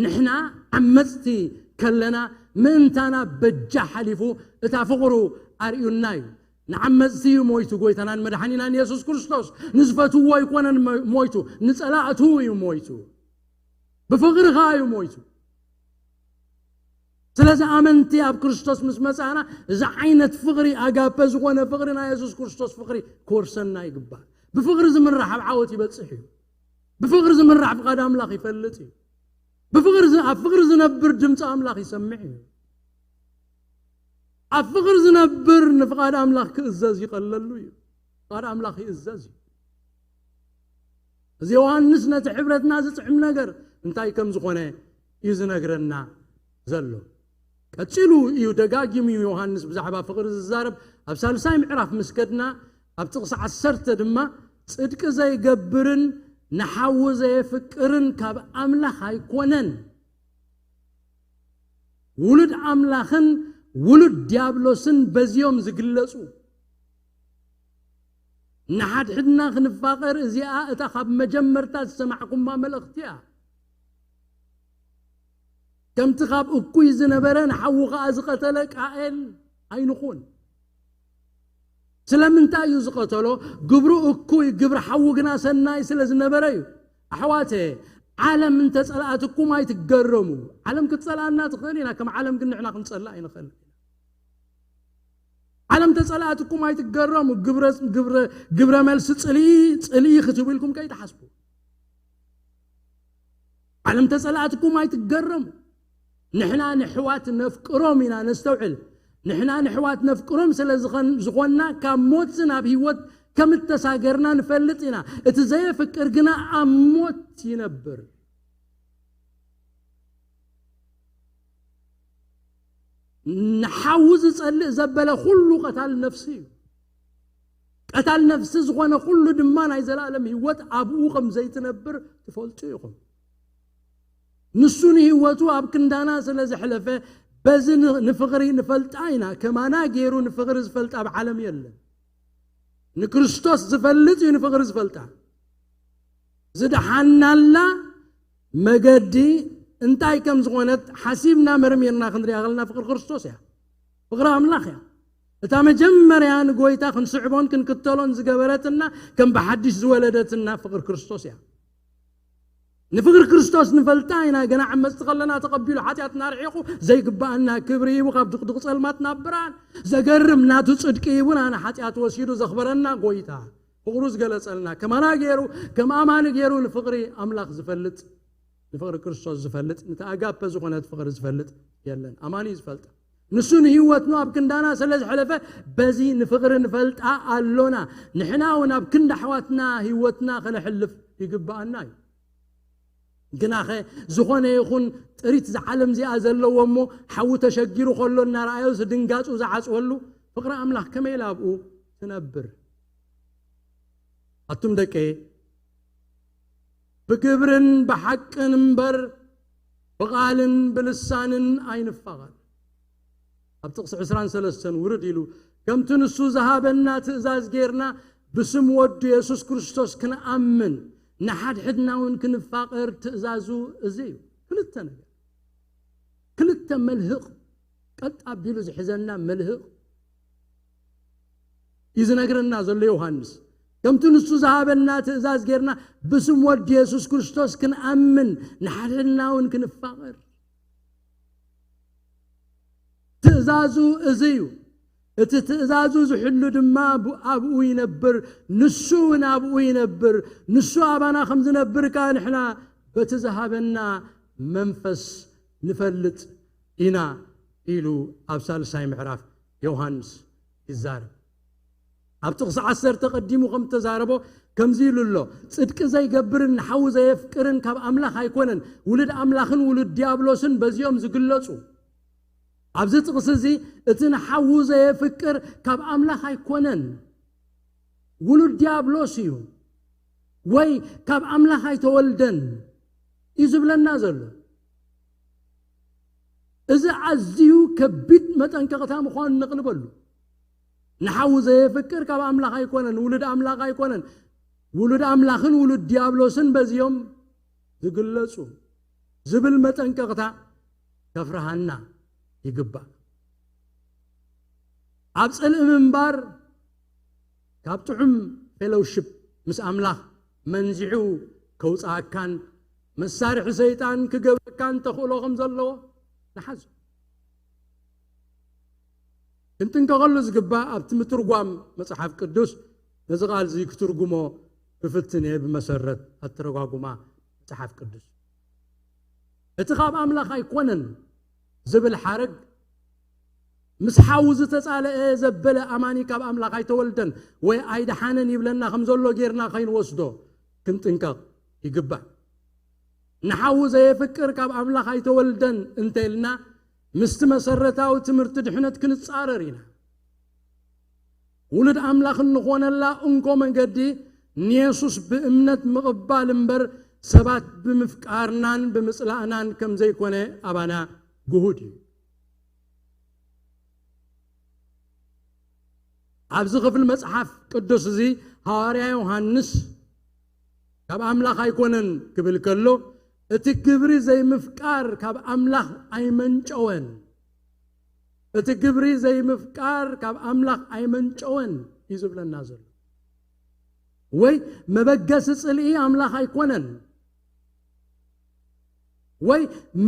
ንሕና ዓመጽቲ ከለና ምእንታና በጃ ሓሊፉ እታ ፍቕሩ ኣርእዩና እዩ። ንዓመጽቲ እዩ ሞይቱ፣ ጎይታናን መድሓኒናን የሱስ ክርስቶስ። ንዝፈትዎ ኣይኮነን ሞ-፣ ሞይቱ፣ ንጸላእቱ እዩ ሞይቱ። ብፍቕሪ ኸኣ እዩ ሞይቱ። ስለዚ ኣመንቲ ኣብ ክርስቶስ ምስ መጻእና፣ እዚ ዓይነት ፍቕሪ፣ ኣጋፐ ዝኾነ ፍቕሪ፣ ናይ የሱስ ክርስቶስ ፍቕሪ ክወርሰና ይግባእ። ብፍቕሪ ዝምራሕ ኣብ ዓወት ይበጽሕ እዩ። ብፍቕሪ ዝምራሕ ፍቓድ ኣምላኽ ይፈልጥ እዩ። ብፍቕሪ ዝ-፣ ኣብ ፍቕሪ ዝነብር ድምፂ ኣምላኽ ይሰምዕ እዩ። ኣብ ፍቕሪ ዝነብር ንፍቓድ ኣምላኽ ክእዘዝ ይቐለሉ እዩ። ፍቓድ ኣምላኽ ይእዘዝ እዩ። እዚ ዮሃንስ ነቲ ሕብረትና ዝጥዕም ነገር እንታይ ከም ዝኾነ እዩ ዝነግረና ዘሎ። ቀጺሉ እዩ ደጋጊሙ እዩ ዮሃንስ ብዛዕባ ፍቕሪ ዝዛረብ። ኣብ ሳልሳይ ምዕራፍ ምስ ከድና፣ ኣብ ጥቕሲ ዓሰርተ ድማ፣ "ጽድቂ ዘይገብርን ንሓዉ ዘየፍቅርን ካብ ኣምላኽ ኣይኮነን፣ ውሉድ ኣምላኽን ውሉድ ዲያብሎስን በዚኦም ዝግለጹ። ንሓድሕድና ክንፋቐር እዚኣ እታ ካብ መጀመርታ ዝሰማዕኩማ መልእኽቲ እያ። ከምቲ ካብ እኩይ ዝነበረ ንሓዉ ኸኣ ዝቐተለ ቃኤል ኣይንኹን። ስለምንታይ እዩ ዝቐተሎ? ግብሩ እኩይ፣ ግብሪ ሓዉ ግና ሰናይ ስለ ዝነበረ እዩ። ኣሕዋተ፣ ዓለም እንተጸልኣትኩም ኣይትገረሙ። ዓለም ክትጸልኣና ትኽእል ኢና፣ ከም ዓለም ግን ንሕና ክንጸልእ ኣይንኽእል። ዓለም ተጸልኣትኩም ኣይትገረሙ። ግብረ፣ ግብረ፣ ግብረ መልሲ ጽልኢ፣ ጽልኢ ክትህቡ ኢልኩም ከይትሓስቡ። ዓለም ተጸልኣትኩም ኣይትገረሙ። ንሕና ንሕዋት ነፍቅሮም ኢና፣ ነስተውዕል። ንሕና ንሕዋት ነፍቅሮም ስለ ዝኾን-፣ ዝኾንና፣ ካብ ሞት ናብ ህይወት ከም እተሳገርና ንፈልጥ ኢና። እቲ ዘየፍቅር ግና ኣብ ሞት ይነብር። ንሓዉ ዝጸልእ ዘበለ ኩሉ ቀታል ነፍሲ እዩ። ቀታል ነፍሲ ዝኾነ ኩሉ ድማ ናይ ዘላለም ህይወት ኣብኡ ከም ዘይትነብር ትፈልጡ ኢኹም። ንሱ ንህይወቱ ኣብ ክንዳና ስለ ዘሕለፈ፣ በዚ ን-፣ ንፍቕሪ ንፈልጣ ኢና። ከማና ገይሩ ንፍቕሪ ዝፈልጣ ኣብ ዓለም የለን። ንክርስቶስ ዝፈልጥ እዩ ንፍቕሪ ዝፈልጣ። ዝደሓናላ መገዲ እንታይ ከም ዝኾነት ሓሲብና መርሚርና ክንሪኣ ከለና ፍቕሪ ክርስቶስ እያ። ፍቕሪ ኣምላኽ እያ። እታ መጀመርያ ንጎይታ ክንስዕቦን ክንክተሎን ዝገበረትና፣ ከም ብሓድሽ ዝወለደትና ፍቕሪ ክርስቶስ እያ። ንፍቕሪ ክርስቶስ ንፈልጣ ኢና። ገና ዓመፅቲ ከለና ተቐቢሉ ሓጢኣትና ርሒቑ ዘይግባኣና ክብሪ ሂቡ ካብ ድቕድቕ ጸልማት ናብ ብርሃን ዘገርም ናቱ ጽድቂ ሂቡና ንሓጢኣት ወሲዱ ዘኽበረና ጎይታ ፍቕሩ ዝገለጸልና ከማና ገይሩ ከም ኣማኒ ገይሩ ንፍቕሪ ኣምላኽ ዝፈልጥ ንፍቕሪ ክርስቶስ ዝፈልጥ ነቲ ኣጋፐ ዝኾነት ፍቕሪ ዝፈልጥ የለን። ኣማኒ እዩ ዝፈልጣ። ንሱ ንህይወትኑ ኣብ ክንዳና ስለ ዝሐለፈ በዚ ንፍቕሪ ንፈልጣ ኣሎና። ንሕና እውን ኣብ ክንዲ ኣሕዋትና ህይወትና ከነሕልፍ ይግብኣና እዩ። ግናኸ ዝኾነ ይኹን ጥሪት ዝዓለም እዚኣ ዘለዎ እሞ ሓዊ ተሸጊሩ ከሎ እናረኣዮ ዝድንጋጹ ዝዓጽወሉ ፍቕሪ ኣምላኽ ከመይ ኢላ ኣብኡ ትነብር? ኣቱም ደቀ ብግብርን ብሓቅን እምበር ብቓልን ብልሳንን ኣይንፋቐር። ኣብ ጥቕሲ ዕስራን ሰለስተን ውርድ ኢሉ ከምቲ ንሱ ዝሃበና ትእዛዝ ጌርና ብስም ወዱ የሱስ ክርስቶስ ክንኣምን ንሓድሕድና እውን ክንፋቐር ትእዛዙ እዚ እዩ። ክልተ ነገር፣ ክልተ መልህቕ ቀጥ ኣቢሉ ዝሕዘና መልህቕ እዩ ዝነግረና ዘሎ ዮሃንስ። ከምቲ ንሱ ዝሃበና ትእዛዝ ጌርና ብስም ወዲ የሱስ ክርስቶስ ክንኣምን ንሓድሕድና እውን ክንፋቐር ትእዛዙ እዚ እዩ። እቲ ትእዛዙ ዝሕሉ ድማ ብ- ኣብኡ ይነብር፣ ንሱ እውን ኣብኡ ይነብር። ንሱ ኣባና ከም ዝነብር ከኣ ንሕና በቲ ዝሃበና መንፈስ ንፈልጥ ኢና ኢሉ ኣብ ሳልሳይ ምዕራፍ ዮሃንስ ይዛረብ። ኣብ ጥቕሲ ዓሰርተ ቀዲሙ ከም ተዛረቦ ከምዚ ኢሉ ኣሎ፣ ጽድቂ ዘይገብርን ንሓዉ ዘየፍቅርን ካብ ኣምላኽ ኣይኮነን፣ ውሉድ ኣምላኽን ውሉድ ዲያብሎስን በዚኦም ዝግለጹ። ኣብዚ ጥቕሲ እዚ እቲ ንሓዉ ዘየፍቅር ካብ ኣምላኽ ኣይኮነን፣ ውሉድ ዲያብሎስ እዩ፣ ወይ ካብ ኣምላኽ ኣይተወልደን እዩ ዝብለና ዘሎ። እዚ ኣዝዩ ከቢድ መጠንቀቕታ ምዃኑ ነቕልበሉ። ንሓዉ ዘየፍቅር ካብ ኣምላኽ ኣይኮነን፣ ውሉድ ኣምላኽ ኣይኮነን። ውሉድ ኣምላኽን ውሉድ ዲያብሎስን በዚኦም ዝግለጹ ዝብል መጠንቀቕታ ከፍርሃና ይግባእ። ኣብ ጽልኢ ምንባር ካብ ጥዑም ፌሎውሽፕ ምስ ኣምላኽ መንዚዑ ከውጽኣካን መሳርሒ ሰይጣን ክገብረካን ተኽእሎ ከም ዘለዎ ንሓዞ። ክንጥንቀቐሉ ዝግባእ ኣብቲ ምትርጓም መጽሓፍ ቅዱስ ነዚ ቃል እዚ ክትርጉሞ ክፍትን እየ ብመሰረት ኣተረጓጉማ መጽሓፍ ቅዱስ። እቲ ካብ ኣምላኽ ኣይኮነን ዝብል ሓረግ ምስ ሓዉ ዝተጻለአ ዘበለ ኣማኒ ካብ ኣምላኽ ኣይተወልደን ወይ ኣይደሓነን ይብለና ከም ዘሎ ጌርና ከይንወስዶ ክንጥንቀቕ ይግባእ። ንሓዉ ዘየፍቅር ካብ ኣምላኽ ኣይተወልደን እንተ ኢልና ምስቲ መሰረታዊ ትምህርቲ ድሕነት ክንጻረር ኢና። ውሉድ ኣምላኽ እንኾነላ እንኮ መንገዲ ንየሱስ ብእምነት ምቕባል እምበር ሰባት ብምፍቃርናን ብምጽላእናን ከም ዘይኮነ ኣባና ግሁድ እዩ። ኣብዚ ክፍሊ መጽሓፍ ቅዱስ እዚ ሃዋርያ ዮሃንስ ካብ ኣምላኽ ኣይኮነን ክብል ከሎ እቲ ግብሪ ዘይምፍቃር ካብ ኣምላኽ ኣይመንጨወን። እቲ ግብሪ ዘይምፍቃር ካብ ኣምላኽ ኣይመንጨወን እዩ ዝብለና ዘሎ። ወይ መበገሲ ጽልኢ ኣምላኽ ኣይኮነን። ወይ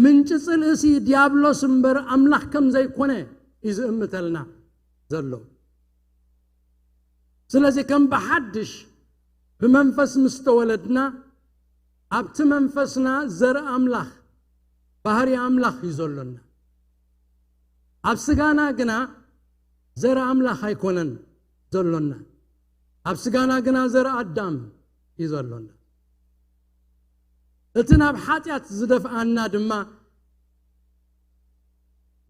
ምንጪ ጽልእሲ ዲያብሎስ እምበር ኣምላኽ ከም ዘይኮነ እዩ ዝእምተልና ዘሎ። ስለዚ ከም ብሓድሽ ብመንፈስ ምስ ተወለድና ኣብቲ መንፈስና ዘርኢ ኣምላኽ ባህሪ ኣምላኽ እዩ ዘሎና። ኣብ ስጋና ግና ዘርኢ ኣምላኽ ኣይኮነን ዘሎና። ኣብ ስጋና ግና ዘርኢ ኣዳም እዩ ዘሎና። እቲ ናብ ሓጢኣት ዝደፍኣና ድማ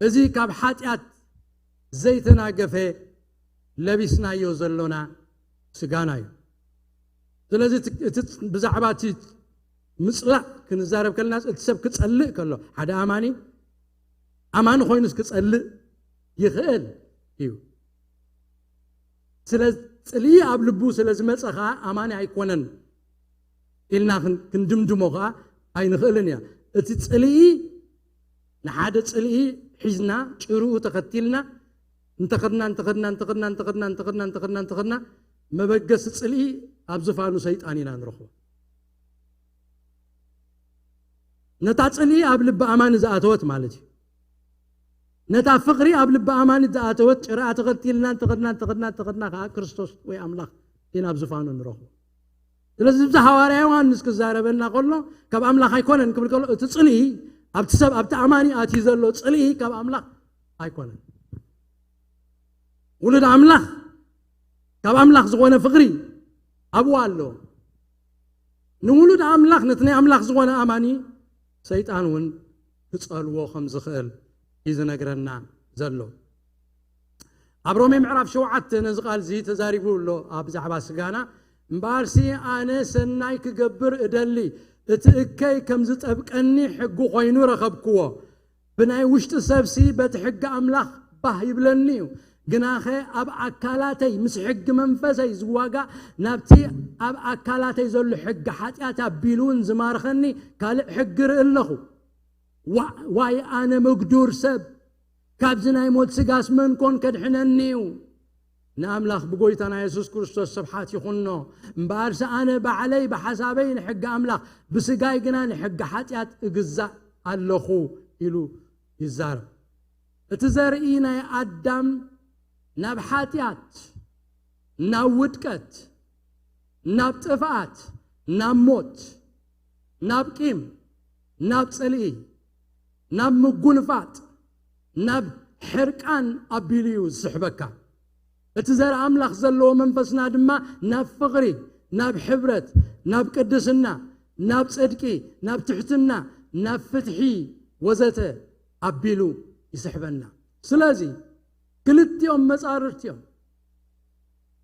እዚ ካብ ሓጢኣት ዘይተናገፈ ለቢስናዮ ዘሎና ስጋና እዩ። ስለዚ እቲ- እቲ ብዛዕባ እቲ ምፅላእ ክንዛረብ ከለና እቲ ሰብ ክፀልእ ከሎ ሓደ ኣማኒ ኣማኒ ኮይኑስ ክፀልእ ይኽእል እዩ። ስለ ጽልኢ ኣብ ልቡ ስለ ዝመጸ ኸኣ ኣማኒ ኣይኮነን ኢልና ክን- ክንድምድሞ ኸኣ ኣይንኽእልን ኢና። እቲ ጽልኢ ንሓደ ጽልኢ ሒዝና ጭርኡ ተኸቲልና እንተኸድና እንተኸድና እንተኸድና እንተኸድና እንተኸድና እንተኸድና እንተኸድና መበገሲ ጽልኢ ኣብ ዝፋኑ ሰይጣን ኢና ንረኽቦ። ነታ ጽልኢ ኣብ ልቢ ኣማኒ ዝኣተወት ማለት እዩ። ነታ ፍቕሪ ኣብ ልቢ ኣማኒ ዝኣተወት ጭርኣ ተኸቲልና እንተኸድና እንተኸድና እንተኸድና ከዓ ክርስቶስ ወይ ኣምላኽ እዩ ናብ ዝፋኑ ንረኽቦ። ስለዚ እዚ ሃዋርያ ዮሃንስ ክዛረበና ከሎ ካብ ኣምላኽ ኣይኮነን ክብል ከሎ እቲ ጽልኢ ኣብቲ ሰብ ኣብቲ ኣማኒ ኣትዩ ዘሎ ጽልኢ ካብ ኣምላኽ ኣይኮነን። ውሉድ ኣምላኽ ካብ ኣምላኽ ዝኾነ ፍቕሪ ኣብኡ ኣሎ። ንውሉድ ኣምላኽ ነቲ ናይ ኣምላኽ ዝኾነ ኣማኒ ሰይጣን እውን ክጸልዎ ከም ዝኽእል እዩ ዝነግረና ዘሎ። ኣብ ሮሜ ምዕራፍ ሸውዓተ ነዚ ቃል እዚ ተዛሪቡ ኣሎ። ኣብ ብዛዕባ ስጋና እምበኣርሲ ኣነ ሰናይ ክገብር እደሊ፣ እቲ እከይ ከም ዝጠብቀኒ ሕጊ ኮይኑ ረኸብክዎ። ብናይ ውሽጢ ሰብሲ በቲ ሕጊ ኣምላኽ ባህ ይብለኒ እዩ። ግናኸ ኣብ ኣካላተይ ምስ ሕጊ መንፈሰይ ዝዋጋእ ናብቲ ኣብ ኣካላተይ ዘሎ ሕጊ ሓጢኣት ኣቢሉ እውን ዝማርኸኒ ካልእ ሕጊ ርኢ ኣለኹ። ዋ- ዋይ ኣነ መግዱር ሰብ፣ ካብዚ ናይ ሞት ስጋስ መን ኮን ከድሕነኒ እዩ? ንኣምላኽ ብጎይታና የሱስ ክርስቶስ ስብሓት ይኹኖ። እምበኣርሲ ኣነ ባዕለይ ብሓሳበይ ንሕጊ ኣምላኽ፣ ብስጋይ ግና ንሕጊ ሓጢኣት እግዛእ ኣለኹ ኢሉ ይዛረብ። እቲ ዘርኢ ናይ ኣዳም ናብ ሓጢኣት፣ ናብ ውድቀት፣ ናብ ጥፍኣት፣ ናብ ሞት፣ ናብ ቂም፣ ናብ ጽልኢ፣ ናብ ምጉንፋጥ፣ ናብ ሕርቃን ኣቢሉ እዩ ዝስሕበካ። እቲ ዘርኢ ኣምላኽ ዘለዎ መንፈስና ድማ ናብ ፍቕሪ፣ ናብ ሕብረት፣ ናብ ቅድስና፣ ናብ ጽድቂ፣ ናብ ትሕትና፣ ናብ ፍትሒ ወዘተ ኣቢሉ ይስሕበና። ስለዚ ክልቲኦም መጻርርቲ እዮም።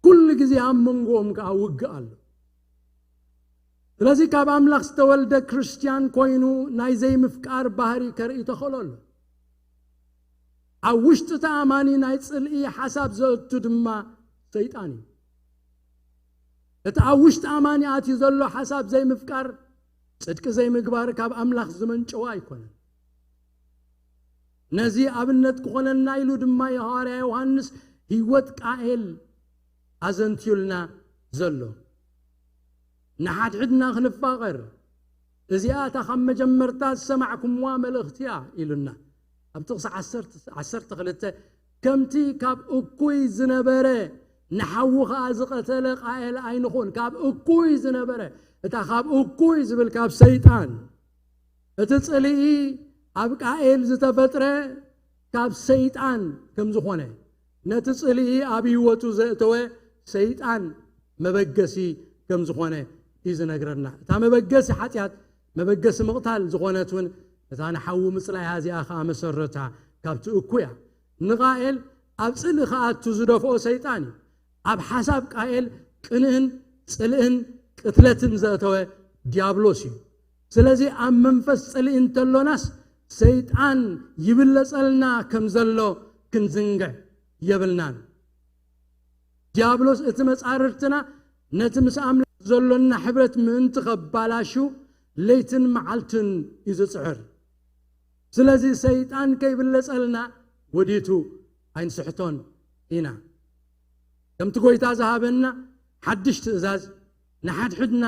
ኩሉ ግዜ ኣብ መንጎኦም ከኣ ውግእ ኣሎ። ስለዚ ካብ ኣምላኽ ዝተወልደ ክርስትያን ኮይኑ ናይ ዘይምፍቃር ባህሪ ከርኢ ተኽእሎ ኣሎ። ኣብ ውሽጢ እቲ ኣማኒ ናይ ጽልኢ ሓሳብ ዘእቱ ድማ ሰይጣን እዩ። እቲ ኣብ ውሽጢ ኣማኒ ኣትዩ ዘሎ ሓሳብ ዘይምፍቃር፣ ጽድቂ ዘይምግባር ካብ ኣምላኽ ዝመንጨወ ኣይኮነን። ነዚ ኣብነት ክኾነና ኢሉ ድማ የሃዋርያ ዮሃንስ ህይወት ቃኤል ኣዘንትዩልና ዘሎ። ንሓድሕድና ክንፋቐር፣ እዚኣ እታ ካብ መጀመርታ ዝሰማዕኩምዋ መልእኽቲ እያ ኢሉና። ኣብ ጥቕሲ ዓሰርተ፣ ዓሰርተ ክልተ፣ ከምቲ ካብ እኩይ ዝነበረ ንሓዉ ኸኣ ዝቐተለ ቃኤል ኣይንኹን። ካብ እኩይ ዝነበረ፣ እታ ካብ እኩይ ዝብል ካብ ሰይጣን፣ እቲ ጽልኢ ኣብ ቃኤል ዝተፈጥረ ካብ ሰይጣን ከም ዝኾነ፣ ነቲ ጽልኢ ኣብ ህይወቱ ዘእተወ ሰይጣን መበገሲ ከም ዝኾነ እዩ ዝነግረና። እታ መበገሲ ሓጢኣት፣ መበገሲ ምቕታል ዝኾነት እውን እታ ንሓዊ ምጽላያ እዚኣ ኸኣ መሰረታ ካብቲ እኩያ። ንቃኤል ኣብ ጽልኢ ክኣቱ ዝደፍኦ ሰይጣን እዩ። ኣብ ሓሳብ ቃኤል ቅንእን ጽልእን ቅትለትን ዘእተወ ዲያብሎስ እዩ። ስለዚ ኣብ መንፈስ ጽልኢ እንተሎናስ ሰይጣን ይብለጸልና ከም ዘሎ ክንዝንግዕ የብልናን። ዲያብሎስ እቲ መጻርርትና ነቲ ምስ ኣምላኽ ዘሎና ሕብረት ምእንቲ ከባላሹ ለይትን መዓልትን እዩ ዝጽዕር። ስለዚ ሰይጣን ከይብለጸልና ወዲቱ ኣይንስሕቶን ኢና። ከምቲ ጎይታ ዝሃበና ሓድሽ ትእዛዝ፣ ንሓድሕድና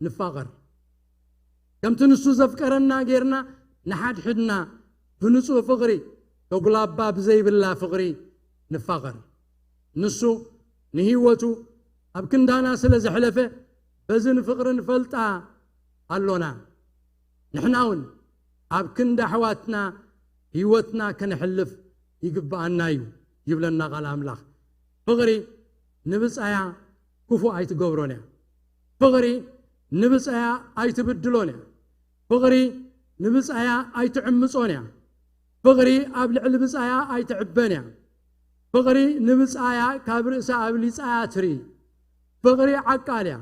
ንፋቐር። ከምቲ ንሱ ዘፍቀረና ጌርና ንሓድሕድና ብንጹህ ፍቕሪ፣ ተጉላባ ብዘይብላ ፍቕሪ ንፋቐር። ንሱ ንህይወቱ ኣብ ክንዳና ስለ ዘሕለፈ በዚ ንፍቕሪ ንፈልጣ ኣሎና። ንሕና እውን ኣብ ክንዲ ኣሕዋትና ህይወትና ከነሕልፍ ይግብኣና እዩ ይብለና ቃል ኣምላኽ። ፍቕሪ ንብጻያ ክፉእ ኣይትገብሮን እያ። ፍቕሪ ንብጻያ ኣይትብድሎን እያ። ፍቕሪ ንብጻያ ኣይትዕምጾን እያ። ፍቕሪ ኣብ ልዕሊ ብጻያ ኣይትዕበን እያ። ፍቕሪ ንብጻያ ካብ ርእሳ ኣብሊጻያ ትርኢ። ፍቕሪ ዓቃል እያ።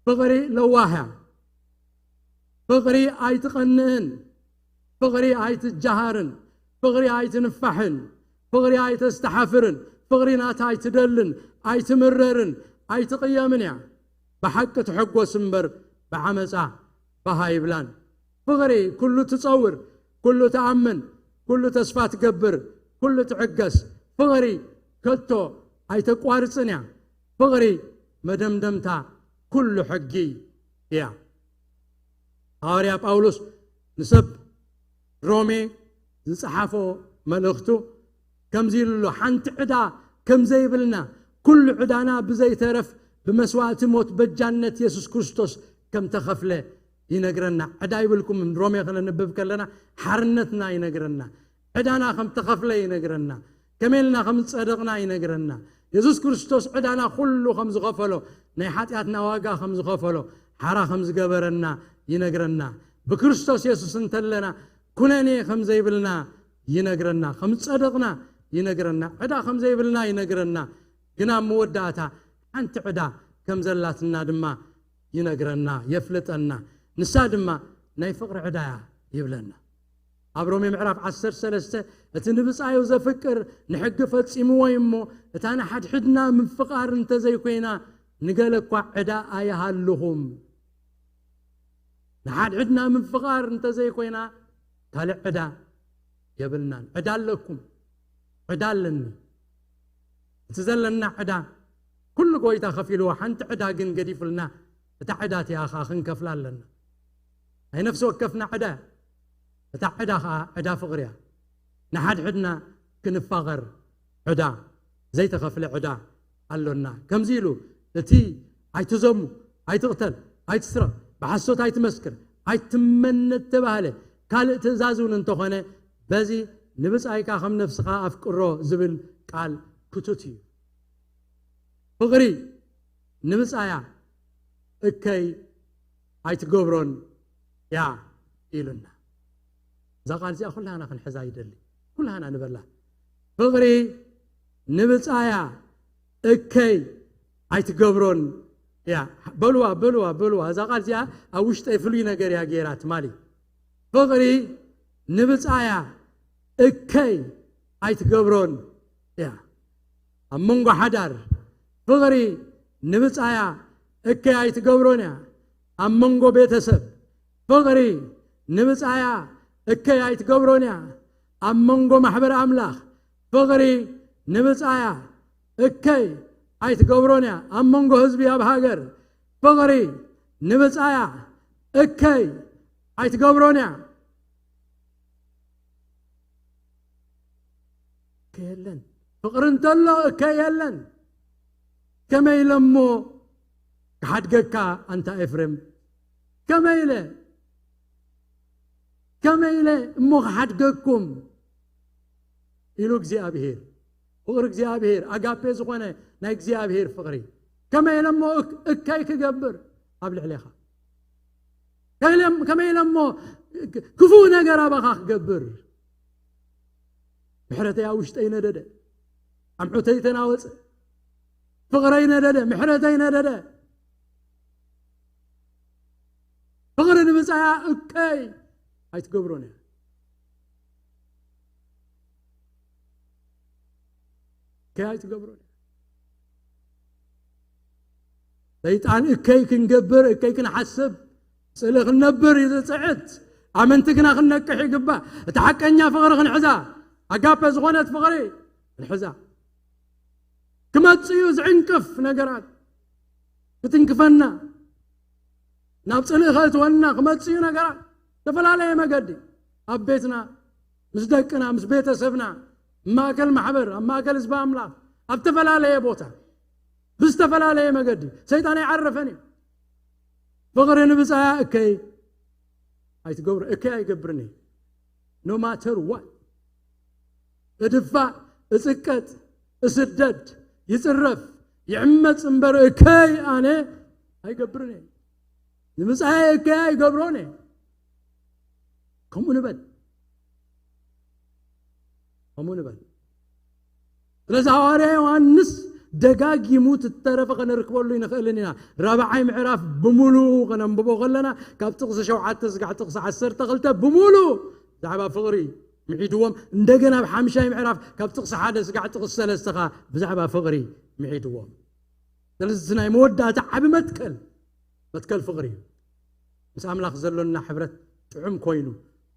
ፍቕሪ ለዋህ እያ። ፍቕሪ ኣይትቐንእን። ፍቕሪ ኣይትጃሃርን። ፍቕሪ ኣይትንፋሕን። ፍቕሪ ኣይተስተሓፍርን። ፍቕሪ ናታ ኣይትደልን፣ ኣይትምረርን፣ ኣይትቕየምን እያ። ብሓቂ ትሕጎስ እምበር ብዓመጻ ባህ ኣይብላን። ፍቕሪ ኩሉ ትጸውር፣ ኩሉ ትኣምን፣ ኩሉ ተስፋ ትገብር፣ ኩሉ ትዕገስ። ፍቕሪ ከቶ ኣይተቋርጽን እያ። ፍቕሪ መደምደምታ ኩሉ ሕጊ እያ። ሃዋርያ ጳውሎስ ንሰብ ሮሜ ዝጸሓፎ መልእኽቱ ከምዚ ኢሉ ኣሎ። ሓንቲ ዕዳ ከም ዘይብልና፣ ኩሉ ዕዳና ብዘይተረፍ ብመስዋእቲ ሞት በጃነት የሱስ ክርስቶስ ከም ተኸፍለ ይነግረና። ዕዳ ይብልኩም፣ ሮሜ ከነንብብ ከለና ሓርነትና ይነግረና። ዕዳና ከም ተኸፍለ ይነግረና። ከመይ ኢልና ከም ዝጸደቕና ይነግረና። የሱስ ክርስቶስ ዕዳና ኩሉ ከም ዝኸፈሎ፣ ናይ ሓጢኣትና ዋጋ ከም ዝኸፈሎ፣ ሓራ ከም ዝገበረና ይነግረና። ብክርስቶስ የሱስ እንተለና ኩነኔ ከም ዘይብልና ይነግረና፣ ከም ዝጸደቕና ይነግረና፣ ዕዳ ከም ዘይብልና ይነግረና። ግና ኣብ መወዳእታ ሓንቲ ዕዳ ከም ዘላትና ድማ ይነግረና፣ የፍልጠና። ንሳ ድማ ናይ ፍቕሪ ዕዳ እያ ይብለና። ኣብ ሮሜ ምዕራፍ ዓሰርተ ሰለስተ፣ እቲ ንብጻዩ ዘፍቅር ንሕጊ ፈጺምዎ እዩ እሞ፣ እታ ንሓድሕድና ምፍቓር እንተዘይኮይና፣ ንገለ እኳ ዕዳ ኣይሃልኹም። ንሓድሕድና ምፍቓር እንተዘይኮይና፣ ካልእ ዕዳ የብልናን። ዕዳ ኣለኩም፣ ዕዳ ኣለኒ። እቲ ዘለና ዕዳ ኩሉ ጎይታ ከፊልዎ፣ ሓንቲ ዕዳ ግን ገዲፉልና። እታ ዕዳ እቲኣ ኸዓ ክንከፍላ ኣለና። ናይ ነፍሲ ወከፍና ዕዳ እያ። እታ ዕዳ ኸዓ ዕዳ ፍቕሪ እያ። ንሓድሕድና ክንፋቐር ዕዳ፣ ዘይተኸፍለ ዕዳ ኣሎና። ከምዚ ኢሉ፣ እቲ "ኣይትዘሙ፣ ኣይትቕተል፣ ኣይትስረቕ፣ ብሓሶት ኣይትመስክር፣ ኣይትመነ" እተባህለ ካልእ ትእዛዝ እውን እንተኾነ፣ በዚ "ንብጻይካ ከም ነፍስኻ ኣፍቅሮ" ዝብል ቃል ክቱት እዩ። ፍቕሪ ንብጻያ እከይ ኣይትገብሮን እያ ኢሉና። እዛ ቃል እዚኣ ኩላህና ክንሕዛ ይደሊ። ኩላህና ንበላ። ፍቕሪ ንብጻያ እከይ ኣይትገብሮን እያ። በልዋ፣ በልዋ፣ በልዋ። እዛ ቃል እዚኣ ኣብ ውሽጠይ ፍሉይ ነገር እያ ገይራ ትማሊ። ፍቕሪ ንብጻያ እከይ ኣይትገብሮን እያ። ኣብ መንጎ ሓዳር ፍቕሪ ንብጻያ እከይ ኣይትገብሮን እያ። ኣብ መንጎ ቤተሰብ ፍቕሪ ንብጻያ እከይ ኣይትገብሮን እያ። ኣብ መንጎ ማሕበር ኣምላኽ ፍቕሪ ንብጻያ እከይ ኣይትገብሮን እያ። ኣብ መንጎ ህዝቢ፣ ኣብ ሃገር ፍቕሪ ንብጻያ እከይ ኣይትገብሮን እያ። እከይ የለን። ፍቕሪ እንተሎ እከይ የለን። ከመይ ኢለ እሞ ክሓድገካ ኣንታ ኤፍሬም? ከመይ ኢለ፣ ከመይ ኢለ እሞ ክሓድገኩም? ኢሉ እግዚኣብሔር። ፍቕሪ እግዚኣብሔር፣ ኣጋፔ ዝኾነ ናይ እግዚኣብሔር ፍቕሪ። ከመይ ኢለ እሞ እክ-፣ እከይ ክገብር ኣብ ልዕሌኻ? ከመይ ኢለ-፣ ከመይ ኢለ እሞ ክፉእ ነገር ኣባኻ ክገብር? ምሕረተይ ኣብ ውሽጠይ ነደደ፣ ኣምዑተይ ተናወጸ፣ ፍቕረይ ነደደ፣ ምሕረተይ ነደደ። ፍቕሪ ንብጻያ እከይ ኣይትገብሮን እያ። እከይ ኣይትገብሮን እያ። ሰይጣን እከይ ክንገብር፣ እከይ ክንሓስብ፣ ጽልኢ ክንነብር እዩ ዝጽዕት። ኣመንቲ ግና ክንነቅሕ ይግባእ። እቲ ሓቀኛ ፍቕሪ ክንሕዛ፣ ኣጋፔ ዝኾነት ፍቕሪ ክንሕዛ። ክመጽእ እዩ ዝዕንቅፍ ነገራት፣ ክትንክፈና፣ ናብ ጽልኢ ከእትወና ክመጽእ እዩ ነገራት። ዝተፈላለየ መገዲ፣ ኣብ ቤትና፣ ምስ ደቅና፣ ምስ ቤተሰብና፣ ኣብ ማእከል ማሕበር፣ ኣብ ማእከል ህዝቢ ኣምላኽ፣ ኣብ ዝተፈላለየ ቦታ፣ ብዝተፈላለየ መገዲ። ሰይጣን ኣይዓረፈን እዩ። ፍቕሪ ንብጻያ እከይ ኣይትገብሮ፣ እከይ ኣይገብርን እዩ። No matter what። እድፋእ፣ እጽቀጥ፣ እስደድ፣ ይጽረፍ፣ ይዕመጽ እምበር እከይ ኣነ ኣይገብርን እየ። ንብጻየ እከይ ኣይገብሮን እየ። ከምኡ ንበል። ከምኡ ንበል። ስለዚ ሃዋርያ ዮሃንስ ደጋጊሙ ትተረፈ ከነርክበሉ ይንኽእልን ኢና። ራብዓይ ምዕራፍ ብምሉኡ ከነንብቦ ከለና፣ ካብ ጥቕሲ ሸውዓተ ስጋዕ ጥቕሲ ዓሰርተ ክልተ ብምሉኡ ብዛዕባ ፍቕሪ ምዒድዎም። እንደገና ኣብ ሓምሻይ ምዕራፍ ካብ ጥቕሲ ሓደ ስጋዕ ጥቕሲ ሰለስተ ኸኣ ብዛዕባ ፍቕሪ ምዒድዎም። ስለዚ እቲ ናይ መወዳእታ ዓቢ መትከል፣ መትከል ፍቕሪ እዩ። ምስ ኣምላኽ ዘሎና ሕብረት ጥዑም ኮይኑ፣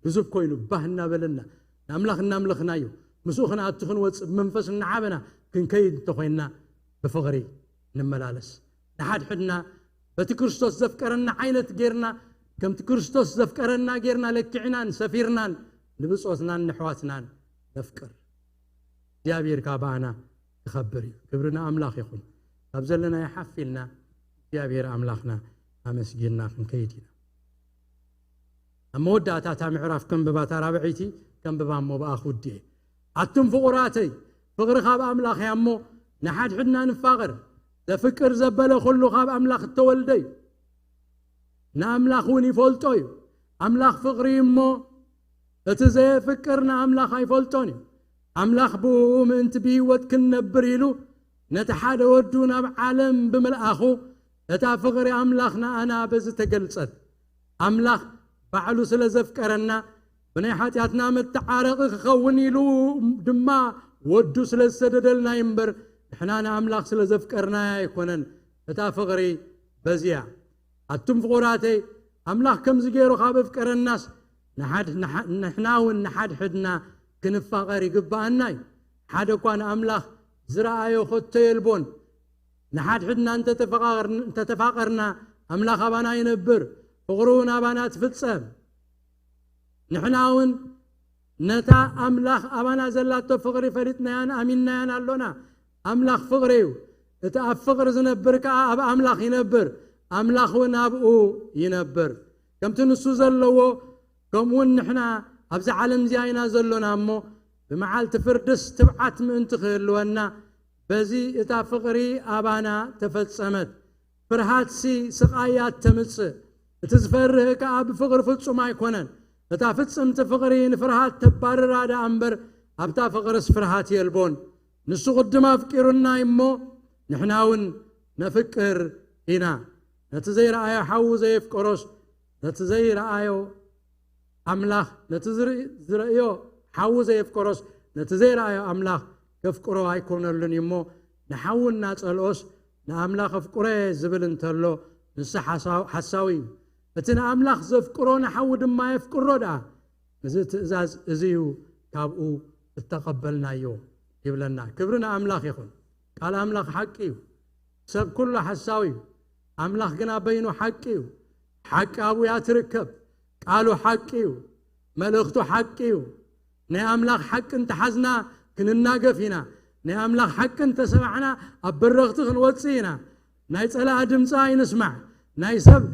ልዙብ ኮይኑ፣ ባህ እናበለና፣ ንኣምላኽ እናምለኽናዮ፣ ምስኡ ክንኣቱ ክንወጽእ፣ ብመንፈስ እናዓበና ክንከይድ እንተኾይንና፣ ብፍቕሪ ንመላለስ። ንሓድሕድና በቲ ክርስቶስ ዘፍቀረና ዓይነት ጌርና ከምቲ ክርስቶስ ዘፍቀረና ጌርና ለኪዕናን ሰፊርናን ንብጾትናን ንሕዋትናን ነፍቅር። እግዚኣብሔር ካባና ክኸብር እዩ። ክብሪ ንኣምላኽ ይኹን። ካብ ዘለናዮ ሓፍ ኢልና እግዚኣብሔር ኣምላኽና ኣመስጊንና ክንከይድ ኢና። ኣብ መወዳእታ እታ ምዕራፍ ከንብባ፣ እታ ራብዐይቲ ከንብባ እሞ ብኣ ክውድእ እየ። ኣቱም ፍቑራተይ፣ ፍቕሪ ካብ ኣምላኽ እያ እሞ ንሓድሕድና ንፋቐር። ዘፍቅር ዘበለ ኩሉ ካብ ኣምላኽ እተወልደ እዩ፣ ንኣምላኽ እውን ይፈልጦ እዩ። ኣምላኽ ፍቕሪ እዩ እሞ እቲ ዘየፍቅር ንኣምላኽ ኣይፈልጦን እዩ። ኣምላኽ ብእኡ ምእንቲ ብህይወት ክንነብር ኢሉ ነቲ ሓደ ወዱ ናብ ዓለም ብምልኣኹ፣ እታ ፍቕሪ ኣምላኽ ንኣና በዚ ተገልጸት። ኣምላኽ ባዕሉ ስለ ዘፍቀረና፣ ብናይ ሓጢኣትና መተዓረቒ ክኸውን ኢሉ ድማ ወዱ ስለ ዝሰደደልና እዩ እምበር፣ ንሕና ንኣምላኽ ስለ ዘፍቀርናዮ ኣይኮነን። እታ ፍቕሪ በዚያ። ኣቱም ፍቑራተይ፣ ኣምላኽ ከምዚ ገይሩ ካብ ኣፍቀረናስ፣ ንሓድ-፣ ንሓ-፣ ንሕና እውን ንሓድሕድና ክንፋቐር ይግብኣና እዩ። ሓደ እኳ ንኣምላኽ ዝረኣዮ ከቶ የልቦን። ንሓድሕድና እንተተፈቓቐር-፣ እንተተፋቐርና፣ ኣምላኽ ኣባና ይነብር፣ ፍቕሩ እውን ኣባና ትፍጸም። ንሕና እውን ነታ ኣምላኽ ኣባና ዘላቶ ፍቕሪ ፈሊጥናያን ኣሚንናያን ኣሎና። ኣምላኽ ፍቕሪ እዩ። እቲ ኣብ ፍቕሪ ዝነብር ከኣ ኣብ ኣምላኽ ይነብር፣ ኣምላኽ እውን ኣብኡ ይነብር። ከምቲ ንሱ ዘለዎ፣ ከምኡ እውን ንሕና ኣብዚ ዓለም እዚኣ ኢና ዘሎና እሞ፣ ብመዓልቲ ፍርድስ ትብዓት ምእንቲ ክህልወና፣ በዚ እታ ፍቕሪ ኣባና ተፈጸመት። ፍርሃትሲ ስቓይ እያ እተምጽእ፣ እቲ ዝፈርህ ከኣ ብፍቕሪ ፍጹም ኣይኮነን። እታ ፍጽምቲ ፍቕሪ ንፍርሃት ተባርራ ደኣ እምበር፣ ኣብታ ፍቕርስ ፍርሃት የልቦን። ንሱ ቅድም ኣፍቂሩና እዩ እሞ፣ ንሕና እውን ነፍቅር ኢና። ነቲ ዘይረኣዮ ሓዉ ዘየፍቀሮስ፣ ነቲ ዘይረኣዮ ኣምላኽ፣ ነቲ ዝርኢ-፣ ዝርእዮ ሓዉ ዘየፍቀሮስ፣ ነቲ ዘይረኣዮ ኣምላኽ ከፍቅሮ ኣይኮነሉን እዩ እሞ፣ ንሓዉ እናጸልኦስ፣ ንኣምላኽ ኣፍቅሮ እየ ዝብል እንተሎ፣ ንሱ ሓሳው-፣ ሓሳዊ እዩ። እቲ ንኣምላኽ ዘፍቅሮ ንሓዉ ድማ የፍቅሮ ደኣ። እዚ ትእዛዝ እዚ እዩ ካብኡ እተቐበልናዮ ይብለና። ክብሪ ንኣምላኽ ይኹን። ቃል ኣምላኽ ሓቂ እዩ። ሰብ ኩሉ ሓሳዊ እዩ። ኣምላኽ ግና በይኑ ሓቂ እዩ። ሓቂ ኣብኡ እያ ትርከብ። ቃሉ ሓቂ እዩ። መልእኽቱ ሓቂ እዩ። ናይ ኣምላኽ ሓቂ እንተሓዝና ክንናገፍ ኢና። ናይ ኣምላኽ ሓቂ እንተሰማዕና ኣብ በረኽቲ ክንወጽእ ኢና። ናይ ጸላኢ ድምጺ ኣይንስማዕ። ናይ ሰብ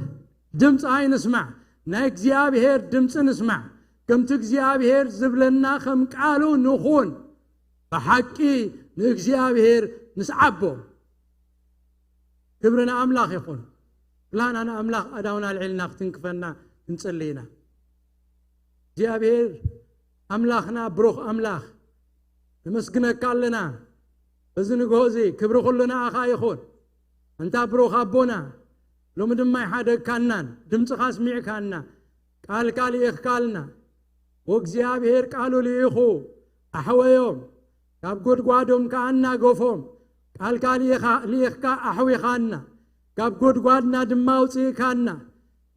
ድምጺ ኣይንስማዕ። ናይ እግዚኣብሔር ድምጺ ንስማዕ። ከምቲ እግዚኣብሔር ዝብለና ከም ቃሉ ንኹን። ብሓቂ ንእግዚኣብሔር ንስዓቦ። ክብሪ ንኣምላኽ ይኹን። ኩላና ንኣምላኽ ኣእዳውና ኣልዒልና ክትንክፈና ክንጽሊ ኢና። እግዚኣብሔር ኣምላኽና ብሩኽ ኣምላኽ፣ ነመስግነካ ኣለና። በዚ ንግሆ እዚ ክብሪ ኩሉ ንኣኻ ይኹን። ኣንታ ብሩኽ ኣቦና፣ ሎሚ ድማ ኣይሓደግካናን፣ ድምፅኻ ኣስሚዕካና፣ ቃልካ ልኢኽካልና። ወእግዚኣብሔር ቃሉ ልኢኹ ኣሕወዮም፣ ካብ ጎድጓዶም ከኣ ኣናገፎም። ቃልካ ልኢኻ-፣ ልኢኽካ ኣሕዊኻና፣ ካብ ጎድጓድና ድማ ኣውፅእካና።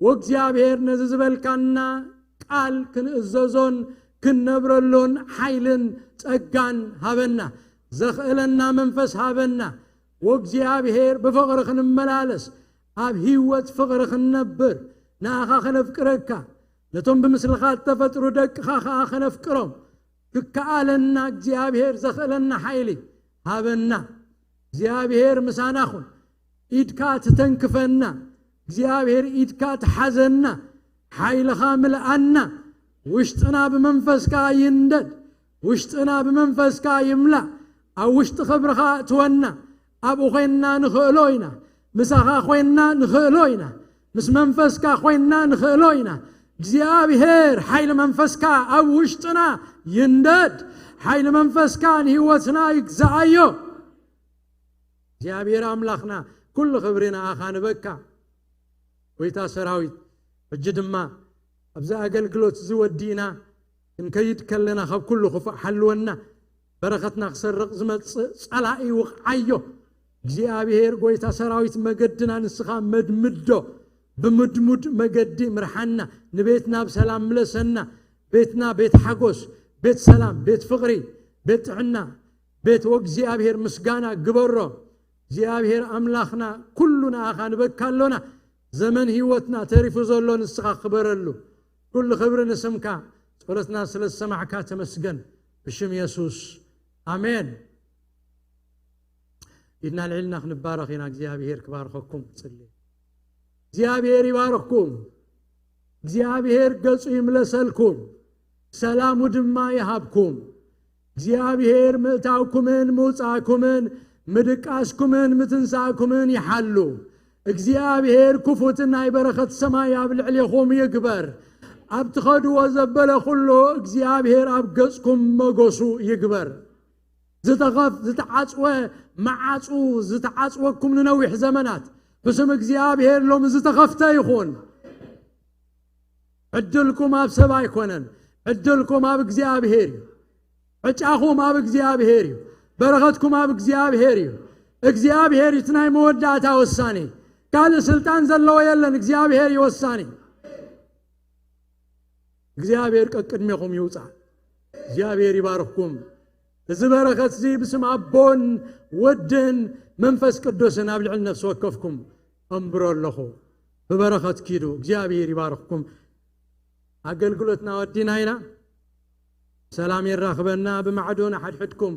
ወእግዚኣብሔር ነዚ ዝበልካና ቃል ክንእዘዞን ክንነብረሉን ሓይልን ጸጋን ሃበና። ዘኽእለና መንፈስ ሃበና። ወእግዚኣብሔር ብፍቕሪ ክንመላለስ፣ ኣብ ህይወት ፍቕሪ ክንነብር፣ ንኣኻ ከነፍቅረካ፣ ነቶም ብምስልኻ እተፈጥሩ ደቅኻ ኸኣ ከነፍቅሮም ክከኣለና እግዚኣብሔር ዘኽእለና ሓይሊ ሃበና። እግዚኣብሔር ምሳና ኹን። ኢድካ ትተንክፈና። እግዚኣብሔር ኢድካ ትሓዘና። ሓይልኻ ምልኣና። ውሽጥና ብመንፈስካ ይንደድ። ውሽጥና ብመንፈስካ ይምላእ። ኣብ ውሽጢ ክብርኻ እትወና። ኣብኡ ኮይንና ንኽእሎ ኢና። ምሳኻ ኮይንና ንኽእሎ ኢና። ምስ መንፈስካ ኮይንና ንኽእሎ ኢና። እግዚኣብሔር ሓይሊ መንፈስካ ኣብ ውሽጥና ይንደድ። ሓይሊ መንፈስካ ንህይወትና ይግዛኣዮ። እግዚኣብሔር ኣምላኽና፣ ኩሉ ክብሪ ንኣኻ ንበካ። ጎይታ ሰራዊት፣ ሕጂ ድማ ኣብዚ ኣገልግሎት እዚ ወዲእና ክንከይድ ከለና ካብ ኩሉ ክፉእ ሓልወና። በረኸትና ክሰርቕ ዝመጽእ ጸላኢ ውቕዓዮ። እግዚኣብሔር ጎይታ ሰራዊት፣ መገድና ንስኻ መድምዶ፣ ብምድሙድ መገዲ ምርሓና፣ ንቤትና ብሰላም ምለሰና። ቤትና ቤት ሓጎስ፣ ቤት ሰላም፣ ቤት ፍቕሪ፣ ቤት ጥዕና፣ ቤት ወእግዚኣብሔር ምስጋና ግበሮ። እግዚኣብሔር ኣምላኽና፣ ኩሉ ንኣኻ ንበካ ኣሎና። ዘመን ህይወትና ተሪፉ ዘሎ ንስኻ ክበረሉ። ኩሉ ክብሪ ንስምካ። ጸሎትና ስለ ዝሰማዕካ ተመስገን። ብሽም የሱስ ኣሜን። ኢድና ልዒልና ክንባረኽ ኢና። እግዚኣብሔር ክባርኸኩም ጽሊ። እግዚኣብሔር ይባርኽኩም። እግዚኣብሔር ገጹ ይምለሰልኩም፣ ሰላሙ ድማ ይሃብኩም። እግዚኣብሔር ምእታውኩምን ምውጻእኩምን ምድቃስኩምን ምትንሳእኩምን ይሓሉ። እግዚኣብሔር ክፉት ናይ በረኸት ሰማይ ኣብ ልዕሌኹም ይግበር። ኣብ ትኸድዎ ዘበለ ኩሉ እግዚኣብሔር ኣብ ገጽኩም መጎሱ ይግበር። ዝተኸፍ ዝተዓጽወ መዓጹ ዝተዓጽወኩም ንነዊሕ ዘመናት ብስም እግዚኣብሔር ሎሚ ዝተኸፍተ ይኹን። ዕድልኩም ኣብ ሰብ ኣይኮነን፣ ዕድልኩም ኣብ እግዚኣብሔር እዩ። ዕጫኹም ኣብ እግዚኣብሔር እዩ። በረኸትኩም ኣብ እግዚኣብሔር እዩ። እግዚኣብሔር እቲ ናይ መወዳእታ ወሳኒ። ካልእ ስልጣን ዘለዎ የለን፣ እግዚኣብሔር እዩ ወሳኒ። እግዚኣብሔር ቀቅድሜኹም ይውፃእ። እግዚኣብሔር ይባርኽኩም። እዚ በረኸት እዚ ብስም ኣቦን ወድን መንፈስ ቅዱስን ኣብ ልዕሊ ነፍሲ ወከፍኩም እምብሮ ኣለኹ። ብበረኸት ኪዱ። እግዚኣብሔር ይባርኽኩም። ኣገልግሎትና ወዲና ኢና። ሰላም የራኽበና። ብማዕዶ ንሓድሕድኩም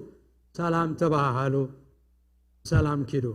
ሰላም ተባሃሃሉ። ሰላም ኪዱ።